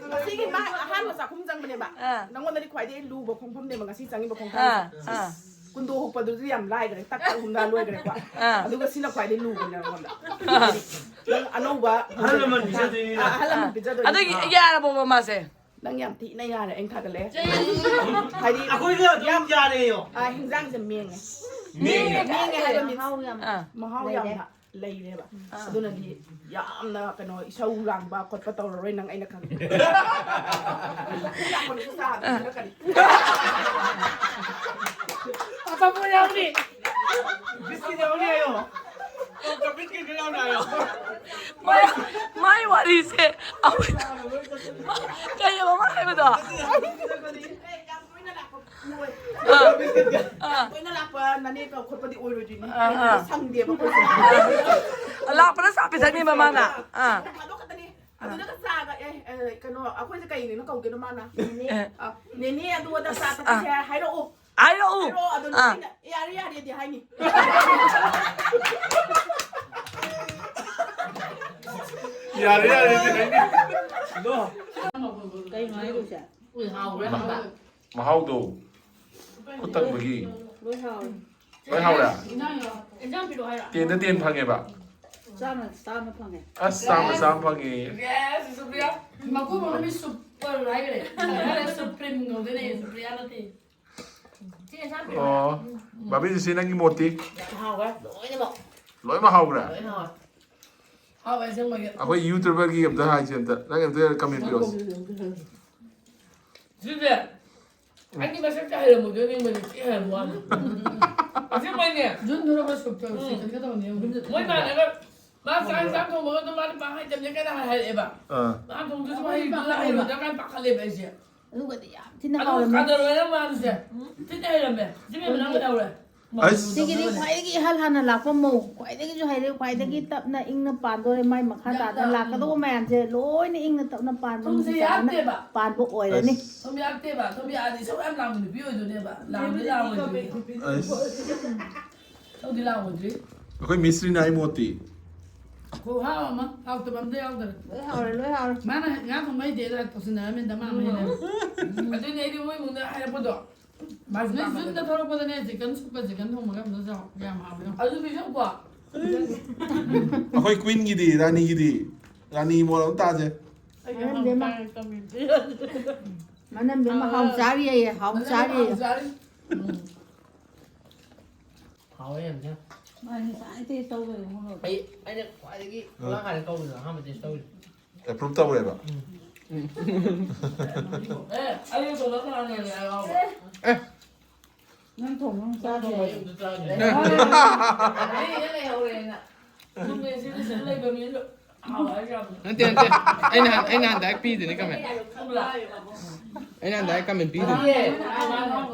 ꯉꯁꯤꯒꯤ ꯃꯥ ꯑꯍꯥꯟꯕ ꯆꯥꯛꯈꯨꯝ ꯆꯪꯕꯅꯦꯕ꯫ ꯑꯥ꯫ ꯅꯪꯉꯣꯟꯗꯗꯤ ꯈ꯭ꯋꯥꯏꯗꯒꯤ ꯂꯨꯕ ꯈꯣꯡꯐꯝꯅꯦꯕ ꯉꯁꯤ ꯆꯪꯉꯤꯕ ꯈꯣꯡꯐꯝꯁꯦ꯫ ꯑꯥ, ꯑꯥ꯫ ꯀꯨꯟꯗꯣ ꯍꯨꯛꯄꯗꯨꯗꯤ ꯌꯥꯝ ꯂꯥꯏꯈ꯭ꯔꯦ, ꯇꯛ ꯇꯛ ꯍꯨꯝꯗ ꯂꯣꯏꯈ꯭ꯔꯦꯀꯣ꯫ ꯑꯥ꯫ ꯑꯗꯨꯒ ꯁꯤꯅ ꯈ꯭ꯋꯥꯏꯗꯒꯤ ꯂꯨꯕꯅꯦ ꯅꯪꯉꯣꯟꯗ꯫ ꯑꯥ꯫ ꯅꯪ ꯑꯅꯧꯕ ꯑꯍꯜ ꯂꯃꯟ ꯄꯤꯖꯗꯣꯏꯅꯤꯅ꯫ ꯑꯥ, ꯑꯍꯜ ꯂꯃꯟ ꯄꯤꯖꯗꯣꯏꯅꯤ꯫ ꯑꯗꯒꯤ ꯌꯥꯔꯕꯣꯕ ꯃꯥꯁꯦ? ꯅꯪ ꯌꯥꯝ ꯊꯤꯅ ꯌꯥꯔꯦ, ꯑꯩꯅ ꯊꯥꯒꯠꯂꯦ꯫ ꯍꯥꯏꯗꯤ ꯑꯩꯈꯣꯏꯒ ꯑꯗꯨꯝ ꯌꯥꯝ ꯌꯥꯔꯦꯌꯣ꯫ ꯑꯥ, ꯍꯤꯟꯖꯥꯡꯁꯦ ꯃꯦꯡꯉꯦ꯫ ꯃꯦꯡꯉꯦ꯫ ꯃꯦꯡꯉꯦ ꯍꯥꯏꯕ ꯃꯤꯟꯁ ꯃꯍꯥꯎ ꯌꯥꯝ ꯑꯥ꯫ ꯃꯍꯥꯎ ꯂꯩꯔꯦ꯫ ꯌꯥꯝꯅ ꯂꯩꯔꯦꯕ꯫ ꯑꯥ꯫ ꯑꯗꯨꯅꯗꯤ ꯌꯥꯝꯅ ꯀꯩꯅꯣ ꯏꯁꯧ ꯂꯥꯡꯕ ꯈꯣꯠꯄ ꯇꯧꯔꯔꯣꯏ ꯅꯪ, ꯑꯩꯅ ꯈꯪꯉꯦ꯫ ꯌꯥꯝꯅꯁꯨ ꯆꯥꯕ ꯄꯤꯔꯛꯀꯅꯤ꯫ ꯑꯆꯥꯄꯣꯠ ꯌꯥꯎꯅꯤ꯫ ꯕꯤꯁꯀꯤꯠ ꯌꯥꯎꯅꯤ ꯍꯥꯏꯌꯣ꯫ ꯕꯤꯁꯀꯤꯠ ꯌꯥꯎꯅꯤ ꯍꯥꯏꯌꯣ꯫ ꯃꯥꯏ, ꯃꯥꯏ ꯋꯥꯔꯤꯁꯦ ꯑꯃꯨꯛ-, ꯀꯩ ꯍꯥꯏꯕ ꯃꯥ ꯍꯥꯏꯕꯗꯣ? ꯑꯥ, ꯑꯥ꯫ ꯇꯣꯏꯅ ꯂꯥꯛꯄ ꯅꯅꯦ ꯈꯣꯠꯄꯗꯤ ꯑꯣꯏꯔꯣꯏꯗꯣꯏꯅꯤ꯫ ꯑꯥ, ꯑꯥ꯫ ꯁꯪꯗꯦꯕ ꯑꯩꯈꯣꯏꯁꯦ꯫ ꯑꯥ꯫ ꯂꯥꯛꯄꯗ ꯆꯥ ꯄꯤꯊꯛꯅꯤꯕ ꯃꯥꯅ꯫ ꯑꯥ꯫ ꯅꯣꯡ ꯐꯥꯗꯣꯛ ꯈꯛꯇꯅꯤ꯫ ꯑꯗꯨꯗꯒ ꯆꯥꯒ, ꯑꯦ, ꯑꯦ, ꯀꯩꯅꯣ, ꯑꯩꯈꯣꯏꯁꯦ ꯀꯩꯅꯣ ꯀꯧꯗꯣꯏꯅꯣ ꯃꯥꯅ? ꯑꯦ꯫ ꯑꯥ, ꯅꯦꯅꯦ ꯑꯗꯨ ꯑꯗꯥ ꯆꯥ ꯑꯁ, ꯊꯛꯁꯦ ꯑꯥ꯫ ꯍꯥꯏꯔꯛꯑꯣ꯫ ꯍꯥꯏꯔꯛꯎ꯫ ꯍꯥꯏꯔꯛꯑꯣ, ꯑꯗꯨ ꯑꯥ꯫ ꯅꯨꯄꯤꯅ ꯌꯥꯔꯦ, ꯌꯥꯔꯦꯗꯤ ꯍꯥꯏꯅꯤ꯫ ꯌꯥꯔꯦ, ꯌꯥꯔꯦꯗꯤ ꯍꯥꯏꯅꯤ꯫ ꯀꯩꯅꯣ ꯍꯥꯏꯗꯣꯏꯁꯦ? ꯎꯏ, ꯍꯥꯎꯈ꯭ꯔꯦ ꯍꯥꯏꯕ꯫ ꯃꯍꯥꯎꯗꯣ ꯈꯨꯠ ꯇꯪꯕꯒꯤ꯫ ꯂꯣꯏ ꯍꯥꯎꯔꯦ꯫ ꯂꯣꯏ ꯍꯥꯎꯔꯦ? ꯏꯟꯖꯥꯡ ꯄꯤꯔꯛꯑꯣ ꯍꯥꯏꯔꯣ? ꯇꯦꯟꯗ ꯇꯦꯟ ꯐꯪꯉꯦꯕ꯫ ꯆꯥꯝꯃ, ꯆꯥꯝꯃ ꯐꯪꯉꯦ꯫ ꯑꯁ, ꯆꯥꯝꯃ, ꯆꯥꯝꯃ ꯐꯪꯉꯦ꯫ ꯌꯦꯁ, ꯁꯨꯄ꯭ꯔꯤꯌꯥ꯫ ꯃꯀꯨ ꯃꯃꯤꯡ ꯁꯨꯄꯔ ꯍꯥꯏꯈ꯭ꯔꯦ꯫ ꯁꯨꯄ꯭ꯔꯤꯝ ꯀꯧꯗꯣꯏꯅꯦ, ꯁꯨꯄ꯭ꯔꯤꯌꯥ ꯅꯠꯇꯦ꯫ ꯆꯦ, ꯏꯟꯁꯥꯡ ꯄꯤꯔꯛꯑꯣ꯫ ꯑꯣ, ꯕꯥꯕꯤ ꯆꯦꯆꯦ, ꯅꯪꯒꯤ ꯃꯣꯠꯇꯤ? ꯍꯥꯎꯈ꯭ꯔꯦ, ꯂꯣꯏꯅꯃꯛ꯫ ꯂꯣꯏꯅꯃꯛ ꯍꯥꯎꯈ꯭ꯔꯦ? ꯂꯣꯏꯅ ꯍꯥꯎꯔꯦ꯫ ꯍꯥꯎꯋꯦ, ꯑꯁꯦꯡꯕꯒꯤ꯫ ꯑꯩꯈꯣꯏ YouTuberꯒꯤ ꯑꯝꯇ ꯍꯥꯏꯁꯦ, ꯑꯝꯇ, ꯅꯪ ꯑꯝꯇ comment ꯄꯤꯔꯛꯑꯣ꯫ ꯁꯤꯁꯦ ꯑꯩꯗꯤ ꯃꯁꯛꯇ ꯍꯩꯔꯝꯃꯣꯏꯗꯣꯏ ꯅꯤꯡꯕꯅꯤ, ꯊꯤ ꯍꯩꯔꯝꯕ ꯋꯥꯅꯤ꯫ ꯑꯁꯦꯡꯕꯩꯅꯦ꯫ ꯖꯨꯟ ꯊꯣꯛꯂꯛꯄ ꯁꯨꯞ ꯇꯧꯔ ꯎꯝ꯫ ꯁꯤꯈꯠꯀꯗꯕꯅꯦ, ꯌꯦꯡꯉꯨ꯫ ꯃꯣꯏ ꯃꯥꯟꯅꯒ ꯃꯥ ꯆꯥꯛ ꯏꯟꯁꯥꯡ ꯊꯣꯡꯕꯒ ꯑꯗꯨꯝ ꯃꯥꯗꯤ ꯄꯥꯛ ꯍꯩꯇꯕꯅꯦ ꯀꯥꯏꯅ ꯍꯥꯏꯔꯛꯑꯦꯕ꯫ ꯑꯥ꯫ ꯃꯥ ꯊꯣꯡꯗꯣꯏꯁꯨ ꯍꯩꯕꯗꯨꯅ ꯍꯩꯔꯣꯏꯗ꯭ꯔꯥ ꯀꯥꯏꯅ ꯄꯥꯈꯠꯂꯦꯕ ꯑꯩꯁꯦ꯫ ꯑꯗꯨꯒꯗꯤ ꯌꯥꯝ ꯊꯤꯅ ꯑꯗꯨꯒ ꯍꯥꯎꯔꯝꯃꯤ꯫ ꯀꯥꯗꯔ ꯑꯣꯏꯅ ꯃꯥꯅꯁꯦ ꯊꯤꯅ ꯍꯩꯔꯝꯃꯦ꯫ ꯁꯤ ꯃꯤ ꯃꯅꯥꯛ ꯂꯩꯍꯧꯔꯦ꯫ ꯑꯁ꯫ ꯁꯤꯒꯤꯗꯤ ꯈ꯭ꯋꯥꯏꯗꯒꯤ ꯏꯍꯥꯟ ꯍꯥꯟꯅ ꯂꯥꯛꯄ ꯃꯧ, ꯈ꯭ꯋꯥꯏꯗꯒꯤꯁꯨ ꯍꯩꯔꯦ, ꯈ꯭ꯋꯥꯏꯗꯒꯤ ꯇꯞꯅ ꯏꯪꯅ ꯄꯥꯟꯗꯣꯔꯦ꯫ ꯃꯥꯏ ꯃꯈꯥ ꯌꯥꯝ ꯇꯥꯗꯅ ꯇꯞꯅ꯫ ꯂꯥꯛꯀꯗꯧꯕ ꯃꯌꯥꯝꯁꯦ ꯂꯣꯏꯅ ꯏꯪꯅ ꯇꯞꯅ ꯄꯥꯟꯕ ꯊꯨꯝꯁꯦ ꯅꯨꯃꯤꯠ ꯆꯥꯗꯅ ꯌꯥꯛꯇꯦꯕ꯫ ꯄꯥꯟꯕ ꯑꯣꯏꯔꯅꯤ꯫ ꯑꯁ꯫ ꯊꯨꯝ ꯌꯥꯛꯇꯦꯕ꯫ ꯊꯨꯝ ꯌꯥꯛꯑꯗꯤ ꯏꯁꯧ ꯌꯥꯝ ꯂꯥꯡꯕ ꯅꯨꯄꯤ ꯑꯣꯏꯗꯣꯏꯅꯦꯕ꯫ ꯂꯥꯡꯗꯤ ꯂꯥꯡꯉꯣꯏꯗꯣꯏꯅꯦ꯫ ꯑꯁ꯫ ꯏꯁꯧꯗꯤ ꯂꯥꯡꯉꯣꯏꯗ꯭ꯔꯤ꯫ ꯑꯩꯈꯣꯏ ꯃꯤꯁ ꯔꯤꯅꯥ ꯏꯃꯣꯠꯇꯤ? ꯈꯨꯍꯥꯎ ꯑꯃ, ꯍꯥꯎꯇꯕ ꯑꯝꯇ ꯌꯥꯎꯗꯔꯦ꯫ ꯂꯣꯏ ꯍꯥꯎꯔꯦ, ꯂꯣꯏ ꯍꯥꯎꯔꯦ꯫ ꯃꯥꯅ ꯉꯥ ꯊꯣꯡꯕ ꯍꯩꯇꯦ ꯑꯗ ꯇꯧꯁꯤꯟꯅꯔꯝꯃꯤꯗ, ꯃꯥ ꯑꯃ ꯍꯦꯟꯅ꯫ ꯑꯗꯨꯅꯦ ꯑꯩꯗꯤ ꯃꯣꯏ ꯏꯃꯨꯡꯗ ꯍꯥꯏꯔꯛꯄꯗꯣ꯫ ꯃꯥꯁꯨ ꯅꯣꯏ ꯌꯨꯝꯗ ꯊꯣꯛꯂꯛꯄꯗꯅꯦ, ꯆꯤꯛꯀꯟ ꯁꯨꯞꯀ ꯆꯤꯛꯀꯟ ꯊꯣꯡꯕꯒ ꯑꯝꯇ ꯆꯥꯎ, ꯀꯌꯥꯝ ꯍꯥꯎꯒꯦ ꯌꯦꯡꯉꯣ꯫ ꯑꯗꯨ ꯄꯤꯖꯧꯀꯣ꯫ ꯑꯩꯈꯣꯏ ꯀ꯭ꯋꯤꯟꯒꯤꯗꯤ, ꯔꯥꯅꯤꯒꯤꯗꯤ, ꯔꯥꯅꯤ ꯃꯣꯠ ꯑꯃ ꯇꯥꯁꯦ꯫ ꯑꯩ ꯌꯥꯝ ꯃꯅꯝꯗꯤ ꯃꯥ-, ꯍꯥꯎꯇꯦ, ꯀꯃꯦꯟ ꯄꯤꯔꯗꯤ꯫ ꯃꯅꯝꯗꯤ ꯃꯍꯥꯎ ꯆꯥꯔꯤꯌꯦ, ꯍꯥꯎ ꯃꯅꯝꯗꯤ ꯆꯥꯔꯤꯌꯦ꯫ ꯃꯍꯥꯎ ꯆꯥꯔꯤ꯫ ꯎꯝ꯫ ꯍꯥꯎꯋꯦ ꯌꯥꯝ ꯊꯤꯅ꯫ ꯃꯥ ꯉꯁꯥꯏ ꯇꯦꯁ ꯇꯧꯈ꯭ꯔꯦ ꯃꯣꯔꯣꯛ꯫ ꯑꯩ, ꯑꯩꯅ ꯈ꯭ꯋꯥꯏꯗꯒꯤ ꯎꯝ꯫ ꯈꯣꯂꯥꯡ ꯈꯥꯏꯗ ꯀꯧꯕꯗꯣ ꯑꯍꯥꯟꯕ ꯇꯦꯁ ꯇꯧꯔꯤꯁꯦ꯫ ꯑꯦꯄ꯭ꯔꯨꯞ ꯇꯧꯔꯦꯕ? ꯎꯝ꯫ ꯑꯦ, ꯑꯩ ꯇꯣꯂꯣꯞ ꯀꯅꯥꯅ ꯍꯦꯜꯂꯦ ꯍꯥꯏꯔꯣ? ꯑꯦ꯫ ꯅꯪ ꯊꯣꯡꯕ ꯑꯃꯨꯛ ꯅꯪ ꯊꯣꯡꯕ ꯆꯥꯗ꯭ꯔꯦ꯫ ꯑꯩ ꯑꯝꯇ ꯆꯥꯗ꯭ꯔꯤ꯫ ꯑꯩ ꯂꯩꯍꯧꯔꯦꯅ꯫ ꯆꯨꯝꯃꯦ, ꯁꯤꯗ ꯁꯨꯝ ꯂꯩꯕ ꯃꯤꯁꯨ ꯍꯥꯎꯋꯦ ꯍꯥꯏꯕ ꯌꯥꯕꯅꯤ꯫ ꯅꯠꯇꯦ, ꯅꯠꯇꯦ꯫ ꯑꯩ ꯅꯍꯥꯟ, ꯑꯩ ꯅꯍꯥꯟ ꯗꯥꯏꯔꯦꯛ ꯄꯤꯗꯨꯅꯤ ꯀꯃꯦꯟ꯫ ꯈꯪꯕ꯭ꯔꯥ? ꯑꯩ ꯅꯍꯥꯟ ꯗꯥꯏꯔꯦꯛ ꯀꯃꯦꯟ ꯄꯤꯗꯨꯅꯤ꯫ ꯅꯠꯇꯦ,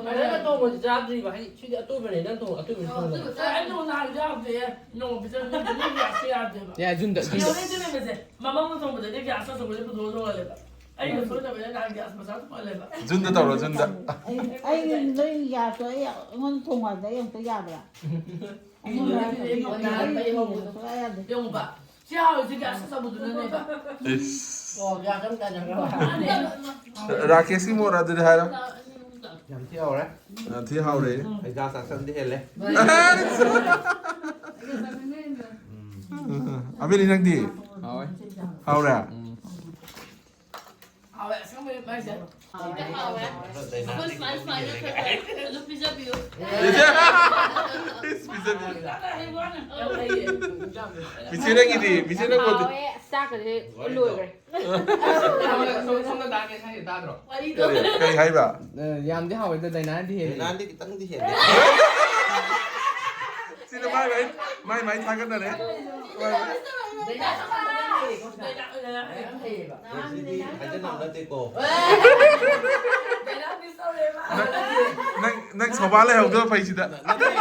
ꯅꯪꯅ ꯊꯣꯡꯕꯗꯤ ꯆꯥꯗ꯭ꯔꯤꯕ꯫ ꯍꯥꯏꯗꯤ, ꯁꯤꯗꯤ ꯑꯇꯣꯏꯕꯅꯦ, ꯅꯪ ꯊꯣꯡ-, ꯑꯇꯣꯏꯕꯅꯦ ꯊꯣꯡꯕꯗꯣ꯫ ꯑꯩ ꯅꯣꯡ ꯅꯍꯥꯟ ꯆꯥꯕꯗꯤ, ꯅꯣꯡꯃ ꯄꯤꯖꯕꯗꯤ ꯃꯤ ꯒ꯭ꯌꯥꯁꯁꯦ ꯌꯥꯗꯦꯕ꯫ ꯌꯥꯏ, ꯖꯨꯟꯗ, ꯖꯨꯟꯗ꯫ ꯌꯦꯡꯉꯨꯅꯦ, ꯁꯤ ꯂꯩꯕꯁꯦ꯫ ꯃꯃꯥꯡꯗ ꯊꯣꯡꯕꯗꯗꯤ ꯒ꯭ꯌꯥꯁ ꯑꯆꯧꯕꯁꯦ ꯄꯨꯊꯣꯛꯑ ꯊꯣꯡꯍꯜꯂꯦꯕ꯫ ꯑꯩꯅ ꯁꯣꯏꯗꯕꯅꯤꯅ ꯅꯍꯥꯟ ꯒ꯭ꯌꯥꯁ ꯃꯆꯥ ꯊꯣꯡꯍꯜꯂꯦꯕ꯫ ꯖꯨꯟꯗ ꯇꯧꯔꯣ, ꯖꯨꯟꯗ꯫ ꯑꯩ, ꯑꯩ ꯅꯣꯏ ꯒ꯭ꯌꯥꯁꯇꯣ ꯑꯩ ꯑꯩꯉꯣꯟꯗ ꯊꯣꯡꯉꯣ ꯍꯥꯏꯕꯗ ꯑꯩ ꯑꯃꯨꯛꯇ ꯌꯥꯕ꯭ꯔꯥ? ꯑꯩꯉꯣꯟꯗ ꯍꯥꯏꯕꯗꯤ ꯑꯩ ꯅꯍꯥꯟ ꯃꯩ ꯍꯧꯕꯗꯣ꯫ ꯁꯨꯡꯌꯥ ꯌꯥꯗꯦ꯫ ꯌꯦꯡꯉꯨꯕ꯫ ꯁꯤ ꯍꯥꯎꯔꯤꯁꯦ ꯒ꯭ꯌꯥꯁ ꯑꯆꯧꯕꯗꯨꯅꯅꯦꯕ꯫ ꯏꯁ꯫ ꯑꯣ, ꯒ꯭ꯌꯥꯁ ꯑꯃ ꯆꯥꯟꯅꯈ꯭ꯔꯕ꯫ ꯃꯥꯅꯦ꯫ ꯔꯥꯀꯦꯁꯀꯤ ꯃꯣꯠ ꯑꯗꯨꯗꯤ ꯍꯥꯏꯔꯣ꯫ ꯌꯥꯝ ꯊꯤ ꯍꯥꯎꯔꯦ꯫ ꯌꯥꯝ ꯊꯤ ꯍꯥꯎꯔꯦ꯫ ꯑꯩ ꯆꯥ ꯆꯥꯛꯁꯟꯗꯤ ꯍꯦꯜꯂꯦ꯫ ꯑꯕꯦꯂꯤ, ꯅꯪꯗꯤ? ꯍꯥꯎꯋꯦ꯫ ꯍꯥꯎꯔꯦ? ꯎꯝ꯫ ꯍꯥꯎꯋꯦ, ꯑꯁꯦꯡꯕꯩ ꯃꯥꯏꯁꯦ꯫ ꯍꯥꯎꯋꯦ, ꯍꯥꯎꯋꯦ꯫ ꯑꯩꯈꯣꯏ ꯁꯨꯃꯥꯏ, ꯁꯨꯃꯥꯏꯅ ꯈꯔ ꯈꯔ ꯑꯗꯨꯝ ꯄꯤꯖꯕꯤꯌꯨ꯫ ꯄꯤꯖꯕꯤꯌꯨ꯫ ꯌꯥꯝ ꯐꯩꯌꯦ꯫ ꯃꯤꯆꯦ ꯅꯪꯒꯤꯗꯤ? ꯃꯤꯆꯦ ꯅꯪ ꯃꯣꯠꯇꯤ? ꯍꯥꯎꯋꯦ, ꯑꯁ, ꯆꯥꯛꯀꯁꯦ ꯂꯣꯏꯈ꯭ꯔꯦ꯫ ꯁꯣꯝ-, ꯁꯣꯝꯗ ꯇꯥꯒꯦ, ꯁꯥꯏꯁꯦ ꯇꯥꯗ꯭ꯔꯣ? ꯋꯥꯔꯤꯗꯣ꯫ ꯀꯔꯤ? ꯀꯔꯤ ꯍꯥꯏꯕ? ꯑ, ꯌꯥꯝꯗꯤ ꯍꯥꯎꯋꯦ, ꯑꯗꯣ ꯗꯥꯏꯅꯥꯅꯗꯤ ꯍꯦꯜꯂꯦ꯫ ꯗꯥꯏꯅꯥꯗꯤ ꯈꯤꯇꯪꯗꯤ ꯍꯦꯜꯂꯦ꯫ ꯁꯤꯗ ꯃꯥꯏ, ꯃꯥꯏ, ꯃꯥꯏ, ꯃꯥꯏ ꯊꯥꯒꯠꯅꯔꯦ꯫ ꯃꯥꯏ, ꯃꯥꯏ꯫ ꯗꯥꯏꯅꯥ ꯆꯞ ꯃꯥꯟꯅꯩꯌꯦ꯫ ꯗꯥꯏꯅꯥ, ꯗꯥꯏꯅꯥ ꯌꯥꯝ ꯐꯩꯌꯦꯕ꯫ ꯁꯤꯗꯤ ꯍꯥꯏꯖꯟꯅꯕ ꯅꯠꯇꯦꯀꯣ꯫ ꯗꯥꯏꯅꯥ miss ꯇꯧꯔꯦꯕ꯫ ꯅꯪ, ꯅꯪ, ꯅꯪ ꯁꯣꯕꯥ ꯂꯩꯍꯧꯗꯕ ꯐꯩ ꯁꯤꯗ꯫ ꯅꯠꯇꯦ꯫